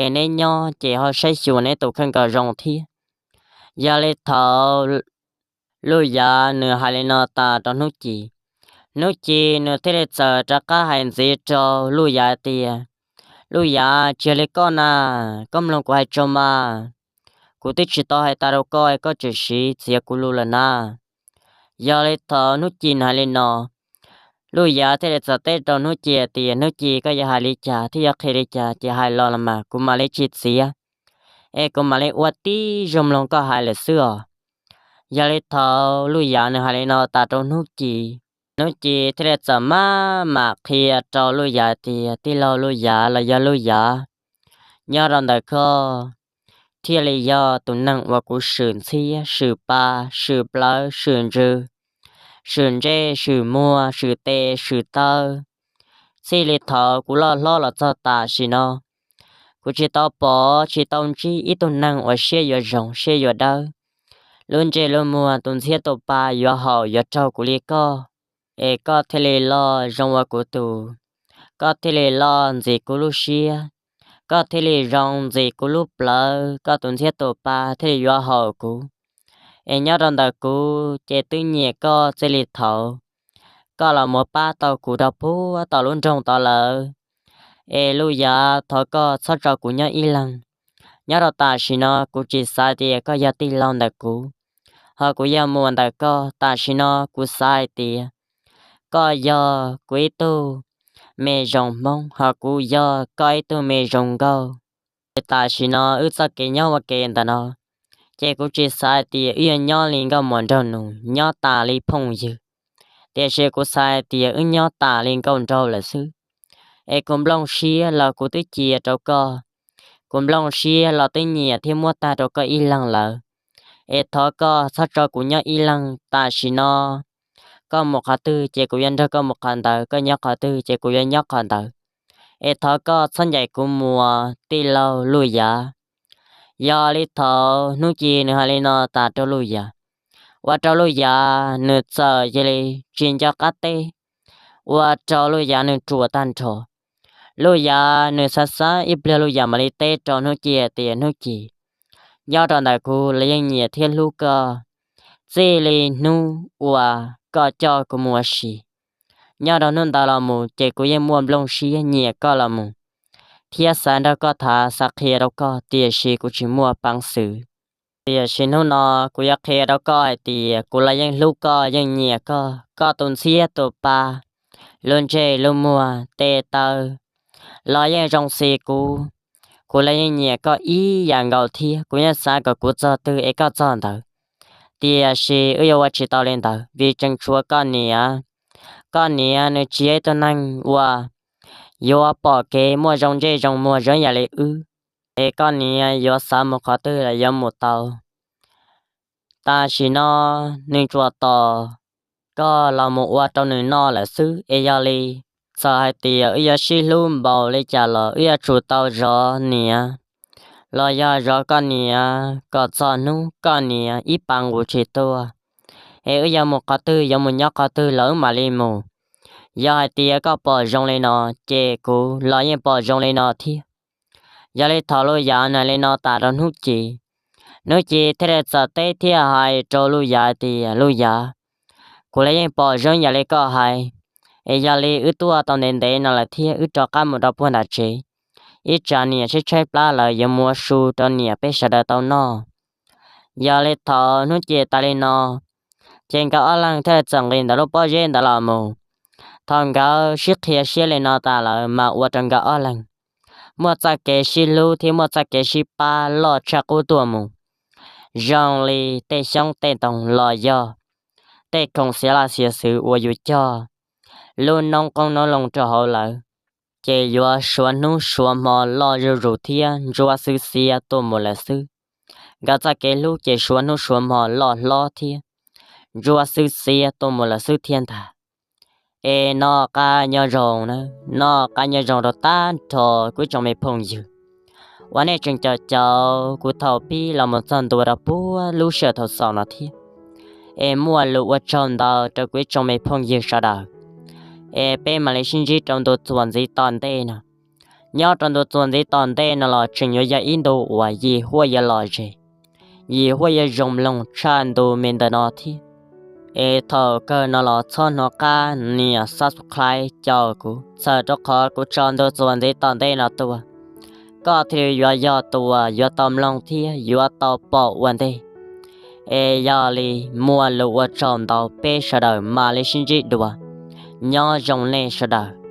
es neb nyob ces ho saib xyuas neb tus kheej kom zoo thiab. Yog li thaum Luj Yav nws hais li no tas rau Hnub Ci, Hnub Ci nws thiaj li txawm rov qab hais ntxiv rau Luj Yav tias, Luj Yav, tsis yog li koj na, koj mloog kuv hais tso mas, kuv twb tsis tau hais tas rau koj, koj tseem siv txiav kuv lus lawm na. Yog li thaum Hnub Ci nws hais li no, Luj Yav thiaj li txawm teb rau Hnub Ci tias, Hnub Ci, koj yuav hais li cas thiab yuav qhia li cas ces hais los los mas kuv mam li tsis txiav, es kuv mam li ua tib zoo mloog koj hais lawm xwb os. Yog li thaum Luj Yav nws hais li no tas rau Hnub Ci, Hnub Ci thiaj li txawm maj mam qhia rau Luj Yav tias, tij laug Luj Yav los yog Luj Yav, nyob rau ntawm koj thiaj li yog tus neeg uas kuv swm ntxhiab, swm pa, swm plawv, swm ntsws, swm ntsej, swm muag, swm tes, swm taw. Txij li thaum kuv loj hlob los txog tam sim no, kuv tsis tau pom tsis tau ntsib ib tug neeg uas siab yuav zoo siab yuav dawb, lub ntsej lub muag tus ntxhiab tus pa yuav haum yuav raug kuv li koj, es koj thiaj li loj zoo ua kuv tus, koj thiaj li loj ntxim kuv lub siab, koj thiaj li zoo ntxim kuv lub plawv, koj tus ntxhiab tus pa thiaj li yuav haum kuv. Es nyob rau ntawm kuv ces twb nyiam koj txij li thaum koj los mus pab tau kuv rau puag tom lub nroog tod lawm. Es Luj Yav, thov koj txhob tso kuv nyob ib leeg. Nyob rau tam sim no kuv tsis xav tias koj yog tij laug ntawm kuv, ho kuv yog muam ntawm koj. Tam sim no kuv xav hais tias koj yog kuv ib tug me zoo Hmoob, ho kuv yog koj ib tug me zoo nkauj. Es tam sim no wb txoj kev nyob ua ke ntawm no, ces kuv tsis xav hais tias wb yuav nyob li nkauj muam nraug nus, nyob tas li phooj ywg, tiam sis kuv xav hais tias wb nyob tas li nkauj nraug lawm xwb. Es kuv nplooj siab los kuv twb cia rau koj, kuv nplooj siab los twb nyiam thiab muab tag rau koj ib leeg lawm. Es thov koj txhob tso kuv nyob ib leeg. Tam sim no koj mus qhov twg ces kuv yuav nrog koj mus qhov ntawd, koj nyob qhov twg ces kuv yuav nyob qhov ntawd. Es thov koj txhob ncaim kuv mus, tij laug Luj Yav. Yog li thaum Hnub Ci nws hais li no tas rau Luj Yav, ua rau Luj Yav nws txawm cia li tsis nco qab teb, ua rau Luj Yav nws ruam tag nrho. Luj Yav nws xav xav ib pliag Luj Yav mam li teb rau Hnub Ci tias, Hnub Ci, nyob rau ntawm kuv los yeej nyiam thiab hlub koj, txij li hnub uas koj coj kuv mus ua si, nyob rau hnub ntawd los mus ces kuv yeej muaj nplooj siab nyiam koj los mus, thiab xav nrog koj tham, xav qhia rau koj, tiam sis kuv tsis muaj peev xwm. Tiam sis hnub no kuv yuav qhia rau koj hais tias kuv los yeej hlub koj, yeej nyiam koj, koj tus ntxhiab tus pa, lub ntsej lub muag, tes taw los yeej zoo xis kuv. Kuv los yeej nyiam koj ib yam nkaus thiab, kuv yeej xav kom kuv txog twg es koj txog ntawd. Tiam sis wb yuav ua tsis tau li ntawd vim tseem tshuav koj niam. Koj niam nws tsis yog ib tug neeg uas yuav pom kev muaj zoo ntsej zoo muag zoo yam li wb, es koj niam yuav xav mus qhov twg los yuav mus tau. Tam sim no nws tsuas tos koj los mus ua rau nws noj lawm xwb, es yog li txawm hais tias wb yuav sib hlub npaum li cas los wb yuav tsum tau zov niam los yog zov koj niam kom txog hnub koj niam ib pas nqus tsis tuaj, es wb yuav mus qhov twg, yuav mus nyob qhov twg los wb mam li mus. Yog hais tias koj pom zoo li no, ces kuv los yeej pom zoo li no thiab. Yog li thaum Luj Yav nws hais li no tas rau Hnub Ci, Hnub Ci thiaj li txawm teb thiab hais rau Luj Yav tias, Luj Yav, kuv los yeej pom zoo yam li koj hais, es yog li wb tuaj tau ntev ntev no lawm thiab, wb rov qab mus rau puag nram tsev, ib tsam niam tshaib tshaib plab lawm yuav muab su rau niam peb sawv daws tau noj. Yog li thaum Hnub Ci tas li no, ces nkawd ob leeg thiaj li txawm nqis ntawm lub pob zeb ntawd los mus. Thaum nkawd sib qhia siab li no tas lawm mas ua rau nkawd ob leeg muaj txoj kev sib hlub thiab muaj txoj kev sib pab loj tshaj qub tuaj mus, zoo li tej xyoob tej ntoo los yog tej khoom xiav laj xiav xwm uas yus cog lub noob qoob noob loo rau hauv lawm, ces yuav suav hnub suav hmo loj zuj zus thiab ntsuab xwb xiab tuaj mus lawm xwb. Nkawd txoj kev hlub ces suav hnub suav hmo loj hlob thiab ntsuab xwb xiab tuaj mus lawm xwb thiab ntag. Es noj qab nyob zoo na, noj qab nyob zoo rau tag nrho kuv tsoom me phooj ywg uas nej tseem caum caum kuv thaum pib los mus txog ntua rau puag lub sij hawm thaum xaus no thiab. Es muaj lus ua tsaug ntau rau kuv ib tsoom me phooj ywg sawv daws. Es peb mam li sib ntsib rau ntu txuas ntxiv tom ntej no. Nyob rau ntu txuas ntxiv tom ntej no los tseem yuav yog ib ntu uas yim huaj yuav lom zem, yim huaj yuav zoo mloog tshaj ntu me ntawm no thiab. Es thaum kawg no los txhob hnov qab nias subscribe caum kuv, txhawm rau qhov kuv tso ntu txuas ntxiv tom ntej no tuaj, koj thiaj li yuav yog tus uas yuav tau mloog thiab yuav tau pom ua ntej. Es yog li muaj lus ua tsaug ntau, peb sawv daws mam li sib ntsib dua. Nyob zoo nej sawv daws.